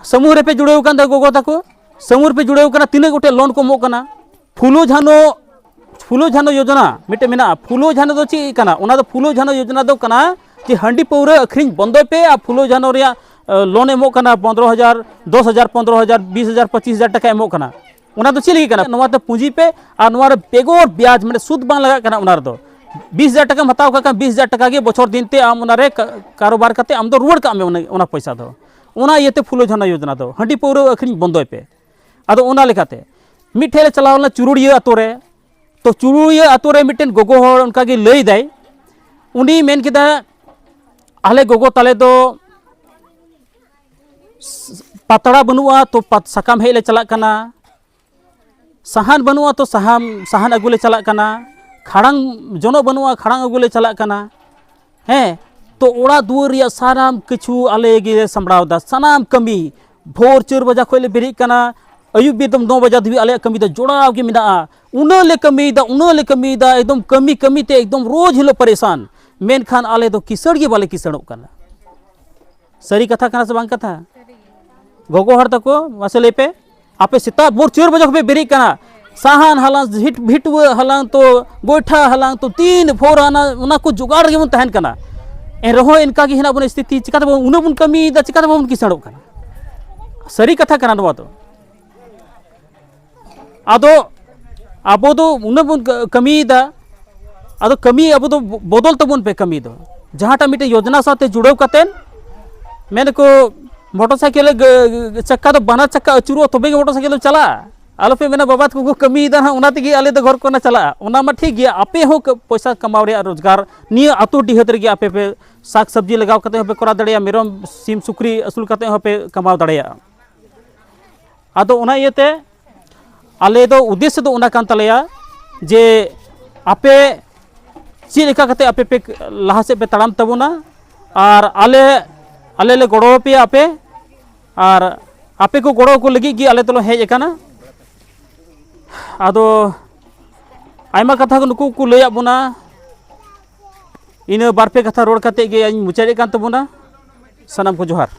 ᱥᱟᱢᱩᱦ ᱨᱮᱯᱮ ᱡᱩᱲᱟᱹᱣ ᱟᱠᱟᱱ ᱫᱚ ᱜᱚᱜᱚ ᱛᱟᱠᱚ, ᱥᱟᱢᱩᱦ ᱨᱮᱯᱮ ᱡᱩᱲᱟᱹᱣ ᱟᱠᱟᱱᱟ, ᱛᱤᱱᱟᱹᱜ ᱜᱚᱴᱮᱡ ᱞᱳᱱ ᱠᱚ ᱮᱢᱚᱜ ᱠᱟᱱᱟ? ᱯᱷᱩᱞᱳ ᱡᱷᱟᱱᱳ, ᱯᱷᱩᱞᱳ ᱡᱷᱟᱱᱳ ᱭᱳᱡᱚᱱᱟ ᱢᱤᱫᱴᱮᱱ ᱢᱮᱱᱟᱜᱼᱟ᱾ ᱯᱷᱩᱞᱳ ᱡᱷᱟᱱᱳ ᱫᱚ ᱪᱮᱫ ᱠᱟᱱᱟ? ᱚᱱᱟ ᱫᱚ ᱯᱷᱩᱞᱳ ᱡᱷᱟᱱᱳ ᱭᱳᱡᱚᱱᱟ ᱫᱚ ᱠᱟᱱᱟ ᱡᱮ ᱦᱟᱺᱰᱤ ᱯᱟᱹᱣᱨᱟᱹ ᱟᱹᱠᱷᱨᱤᱧ ᱵᱚᱱᱫᱚᱭ ᱯᱮ ᱟᱨ ᱯᱷᱩᱞᱳ ᱡᱷᱟᱱᱳ ᱨᱮᱭᱟᱜ ᱞᱳᱱ ᱮᱢᱚᱜ ᱠᱟᱱᱟ ᱯᱚᱱᱫᱽᱨᱚ ᱦᱟᱡᱟᱨ, ᱫᱚᱥ ᱦᱟᱡᱟᱨ, ᱯᱚᱱᱫᱽᱨᱚ ᱦᱟᱡᱟᱨ, ᱵᱤᱥ ᱦᱟᱡᱟᱨ, ᱯᱚᱸᱪᱤᱥ ᱦᱟᱡᱟᱨ ᱴᱟᱠᱟ ᱮᱢᱚᱜ ᱠᱟᱱᱟ᱾ ᱚᱱᱟ ᱫᱚ ᱪᱮᱫ ᱞᱟᱹᱜᱤᱫ ᱠᱟᱱᱟ? ᱱᱚᱣᱟ ᱛᱮ ᱯᱩᱸᱡᱤ ᱯᱮ ᱟᱨ ᱱᱚᱣᱟ ᱨᱮ ᱵᱮᱜᱚᱨ ᱵᱭᱟᱡᱽ, ᱢᱟᱱᱮ ᱥᱩᱫ ᱵᱟᱝ ᱞᱟᱜᱟᱜ ᱠᱟᱱᱟ᱾ ᱚᱱᱟ ᱨᱮᱫᱚ ᱵᱤᱥ ᱦᱟᱡᱟᱨ ᱴᱟᱠᱟᱢ ᱦᱟᱛᱟᱣ ᱠᱟᱜ ᱠᱷᱟᱱ ᱵᱤᱥ ᱦᱟᱡᱟᱨ ᱴᱟᱠᱟ ᱜᱮ ᱵᱚᱪᱷᱚᱨ ᱫᱤᱱ ᱛᱮ ᱟᱢ ᱚᱱᱟ ᱨᱮ ᱠᱟ-, ᱠᱟᱨᱚᱵᱟᱨ ᱠᱟᱛᱮ ᱟᱢ ᱫᱚ ᱨᱩᱣᱟᱹᱲ ᱠᱟᱜ ᱢᱮ ᱚᱱᱟ, ᱚᱱᱟ ᱯᱚᱭᱥᱟ ᱫᱚ᱾ ᱚᱱᱟ ᱤᱭᱟᱹᱛᱮ ᱯᱷᱩᱞᱳ ᱡᱷᱟᱱᱳ ᱭᱳᱡᱚᱱᱟ ᱫᱚ ᱦᱟᱺᱰᱤ ᱯᱟᱹᱣᱨᱟᱹ ᱟᱹᱠᱷᱨᱤᱧ ᱵᱚᱱᱫᱚᱭ ᱯᱮ᱾ ᱟᱫᱚ ᱚᱱᱟ ᱞᱮᱠᱟᱛᱮ ᱢᱤᱫ ᱴᱷᱮᱡ ᱞᱮ ᱪᱟᱞᱟᱣ ᱞᱮᱱᱟ ᱪᱩᱨᱩᱲᱤᱭᱟᱹ ᱟᱛᱳ ᱨᱮ᱾ ᱛᱚ ᱪᱩᱨᱩᱲᱤᱭᱟᱹ ᱟᱛᱳ ᱨᱮ ᱢᱤᱫᱴᱮᱱ ᱜᱚᱜᱚ ᱦᱚᱲ ᱚᱱᱠᱟ ᱜᱮ ᱞᱟᱹᱭ ᱫᱟᱭ, ᱩᱱᱤ ᱢᱮᱱ ᱠᱮᱫᱟ, ᱟᱞᱮ ᱜᱚᱜᱚ ᱛᱟᱞᱮ ᱫᱚ ᱯᱟᱛᱲᱟ ᱵᱟᱹᱱᱩᱜᱼᱟ, ᱛᱚ ᱯᱟᱛ-, ᱥᱟᱠᱟᱢ ᱦᱮᱡ ᱞᱮ ᱪᱟᱞᱟᱜ ᱠᱟᱱᱟ᱾ ᱥᱟᱦᱟᱱ ᱵᱟᱹᱱᱩᱜᱼᱟ, ᱛᱚ ᱥᱟᱦᱟᱱ, ᱥᱟᱦᱟᱱ ᱟᱹᱜᱩ ᱞᱮ ᱪᱟᱞᱟᱜ ᱠᱟᱱᱟ᱾ ᱠᱷᱟᱲᱟᱝ, ᱡᱚᱱᱚᱜ ᱵᱟᱹᱱᱩᱜᱼᱟ, ᱠᱷᱟᱲᱟᱝ ᱟᱹᱜᱩ ᱞᱮ ᱪᱟᱞᱟᱜ ᱠᱟᱱᱟ᱾ ᱦᱮᱸ, ᱛᱚ ᱚᱲᱟᱜ ᱫᱩᱣᱟᱹᱨ ᱨᱮᱭᱟᱜ ᱥᱟᱱᱟᱢ ᱠᱤᱪᱷᱩ ᱟᱞᱮ ᱜᱮᱞᱮ ᱥᱟᱢᱵᱲᱟᱣ ᱮᱫᱟ, ᱥᱟᱱᱟᱢ ᱠᱟᱹᱢᱤ᱾ ᱵᱷᱳᱨ ᱪᱟᱹᱨ ᱵᱟᱡᱟ ᱠᱷᱚᱱ ᱞᱮ ᱵᱮᱨᱮᱫ ᱠᱟᱱᱟ, ᱟᱹᱭᱩᱵ ᱵᱮᱨ ᱫᱚ ᱱᱚ ᱵᱟᱡᱟ ᱫᱷᱟᱹᱵᱤᱡ ᱟᱞᱮᱭᱟᱜ ᱠᱟᱹᱢᱤ ᱫᱚ ᱡᱚᱲᱟᱣ ᱜᱮ ᱢᱮᱱᱟᱜᱼᱟ᱾ ᱩᱱᱟᱹᱜ ᱞᱮ ᱠᱟᱹᱢᱤᱭᱮᱫᱟ, ᱩᱱᱟᱹᱜ ᱞᱮ ᱠᱟᱹᱢᱤᱭᱮᱫᱟ, ᱮᱠᱫᱚᱢ ᱠᱟᱹᱢᱤ ᱠᱟᱹᱢᱤ ᱛᱮ ᱮᱠᱫᱚᱢ ᱨᱳᱡᱽ ᱦᱤᱞᱳᱜ ᱯᱟᱨᱮᱥᱟᱱ, ᱢᱮᱱᱠᱷᱟᱱ ᱟᱞᱮ ᱫᱚ ᱠᱤᱥᱟᱹᱬ ᱜᱮ ᱵᱟᱞᱮ ᱠᱤᱥᱟᱹᱬᱚᱜ ᱠᱟᱱᱟ᱾ ᱥᱟᱹᱨᱤ ᱠᱟᱛᱷᱟ ᱠᱟᱱᱟ ᱥᱮ ᱵᱟᱝ ᱠᱟᱛᱷᱟ? ᱜᱚᱜᱚ ᱦᱚᱲ ᱛᱟᱠᱚ, ᱢᱟᱥᱮ ᱞᱟᱹᱭ ᱯᱮ, ᱟᱯᱮ ᱥᱮᱛᱟᱜ ᱵᱷᱳᱨ ᱪᱟᱹᱨ ᱵᱟᱡᱮ ᱠᱷᱚᱱ ᱯᱮ ᱵᱮᱨᱮᱫ ᱠᱟᱱᱟ, ᱥᱟᱦᱟᱱ ᱦᱟᱞᱟᱝ, ᱵᱷᱤᱴ-, ᱵᱷᱤᱴᱣᱟᱹ ᱦᱟᱞᱟᱝ, ᱛᱚ ᱜᱚᱭᱴᱷᱟ ᱦᱟᱞᱟᱝ, ᱛᱚ ᱛᱤᱱ ᱵᱷᱳᱨ ᱦᱟᱱᱟ, ᱚᱱᱟ ᱠᱚ ᱡᱚᱜᱟᱲ ᱨᱮᱜᱮ ᱵᱚᱱ ᱛᱟᱦᱮᱱ ᱠᱟᱱᱟ᱾ ᱮᱱᱨᱮᱦᱚᱸ ᱤᱱᱠᱟ ᱜᱮ ᱦᱮᱱᱟᱜ ᱵᱚᱱᱟ ᱥᱛᱷᱤᱛᱤ, ᱪᱤᱠᱟᱹᱛᱮ ᱵᱚᱱ, ᱩᱱᱟᱹᱜ ᱵᱚᱱ ᱠᱟᱹᱢᱤᱭᱮᱫᱟ, ᱪᱤᱠᱟᱹᱛᱮ ᱵᱟᱵᱚᱱ ᱠᱤᱥᱟᱹᱬᱚᱜ ᱠᱟᱱᱟ? ᱥᱟᱹᱨᱤ ᱠᱟᱛᱷᱟ ᱠᱟᱱᱟ ᱱᱚᱣᱟ ᱫᱚ᱾ ᱟᱫᱚ ᱟᱵᱚ ᱫᱚ ᱩᱱᱟᱹᱜ ᱵᱚᱱ ᱠᱟᱹ-, ᱠᱟᱹᱢᱤᱭᱮᱫᱟ, ᱟᱫᱚ ᱠᱟᱹᱢᱤ ᱟᱵᱚ ᱫᱚ ᱵᱚ-, ᱵᱚᱫᱚᱞ ᱛᱟᱵᱚᱱ ᱯᱮ ᱠᱟᱹᱢᱤ ᱫᱚ᱾ ᱡᱟᱦᱟᱸᱴᱟᱜ ᱢᱤᱫᱴᱮᱱ ᱭᱳᱡᱽᱱᱟ ᱥᱟᱶᱛᱮ ᱡᱩᱲᱟᱹᱣ ᱠᱟᱛᱮᱫ, ᱢᱮᱱᱟᱠᱚ ᱢᱚᱴᱚᱨ ᱥᱟᱭᱠᱮᱞ ᱜᱟᱹ-, ᱪᱟᱠᱟ ᱫᱚ ᱵᱟᱱᱟᱨ ᱪᱟᱠᱟ ᱟᱹᱪᱩᱨᱚᱜᱼᱟ, ᱛᱚᱵᱮ ᱜᱮ ᱢᱚᱴᱚᱨ ᱥᱟᱭᱠᱮᱞ ᱫᱚ ᱪᱟᱞᱟᱜᱼᱟ᱾ ᱟᱞᱚᱯᱮ ᱢᱮᱱᱟ, "ᱵᱟᱵᱟ ᱛᱟᱠᱚ ᱠᱚ ᱠᱟᱹᱢᱤᱭᱮᱫᱟ ᱱᱟᱦᱟᱜ, ᱚᱱᱟ ᱛᱮᱜᱮ ᱟᱞᱮ ᱫᱚ ᱜᱷᱚᱨ ᱠᱚᱨᱮ ᱪᱟᱞᱟᱜᱼᱟ", ᱚᱱᱟ ᱢᱟ ᱴᱷᱤᱠ ᱜᱮᱭᱟ, ᱟᱯᱮ ᱦᱚᱸ ᱠᱟᱹ-, ᱯᱚᱭᱥᱟ ᱠᱟᱢᱟᱣ ᱨᱮᱭᱟᱜ ᱨᱳᱡᱽᱜᱟᱨ ᱱᱤᱭᱟᱹ ᱟᱹᱛᱩ ᱰᱤᱦᱟᱹᱛ ᱨᱮᱜᱮ ᱟᱯᱮ ᱯᱮ ᱥᱟᱠ ᱥᱚᱵᱽᱡᱤ ᱞᱟᱜᱟᱣ ᱠᱟᱛᱮ ᱦᱚᱸᱯᱮ ᱠᱚᱨᱟᱣ ᱫᱟᱲᱮᱭᱟᱜᱼᱟ, ᱢᱮᱨᱚᱢ, ᱥᱤᱢ, ᱥᱩᱠᱨᱤ ᱟᱹᱥᱩᱞ ᱠᱟᱛᱮ ᱦᱚᱸᱯᱮ ᱠᱟᱢᱟᱣ ᱫᱟᱲᱮᱭᱟᱜᱼᱟ᱾ ᱟᱫᱚ ᱚᱱᱟ ᱤᱭᱟᱹᱛᱮ ᱟᱞᱮ ᱫᱚ ᱩᱫᱽᱫᱮᱥᱥᱚ ᱫᱚ ᱚᱱᱟ ᱠᱟᱱ ᱛᱟᱞᱮᱭᱟ ᱡᱮ ᱟᱯᱮ ᱪᱮᱫ ᱞᱮᱠᱟ ᱠᱟᱛᱮ ᱟᱯᱮ ᱯᱮ ᱞᱟᱦᱟ ᱥᱮᱫ ᱯᱮ ᱛᱟᱲᱟᱢ ᱛᱟᱵᱚᱱᱟ, ᱟᱨ ᱟᱞᱮ, ᱟᱞᱮ ᱞᱮ ᱜᱚᱲᱚ ᱟᱯᱮᱭᱟ ᱟᱯᱮ, ᱟᱨ ᱟᱯᱮ ᱠᱚ ᱜᱚᱲᱚ ᱠᱚ ᱞᱟᱹᱜᱤᱫ ᱜᱮ ᱟᱞᱮ ᱫᱚᱞᱮ ᱦᱮᱡ ᱟᱠᱟᱱᱟ᱾ ᱟᱫᱚ ᱟᱭᱢᱟ ᱠᱟᱛᱷᱟ ᱠᱚ ᱱᱩᱠᱩ ᱠᱚ ᱞᱟᱹᱭᱟᱫ ᱵᱚᱱᱟ᱾ ᱤᱱᱟᱹ ᱵᱟᱨ ᱯᱮ ᱠᱟᱛᱷᱟ ᱨᱚᱲ ᱠᱟᱛᱮ ᱜᱮ ᱤᱧ ᱢᱩᱪᱟᱹᱫᱮᱫ ᱠᱟᱱ ᱛᱟᱵᱚᱱᱟ᱾ ᱥᱟᱱᱟᱢ ᱠᱚ ᱡᱚᱦᱟᱨ᱾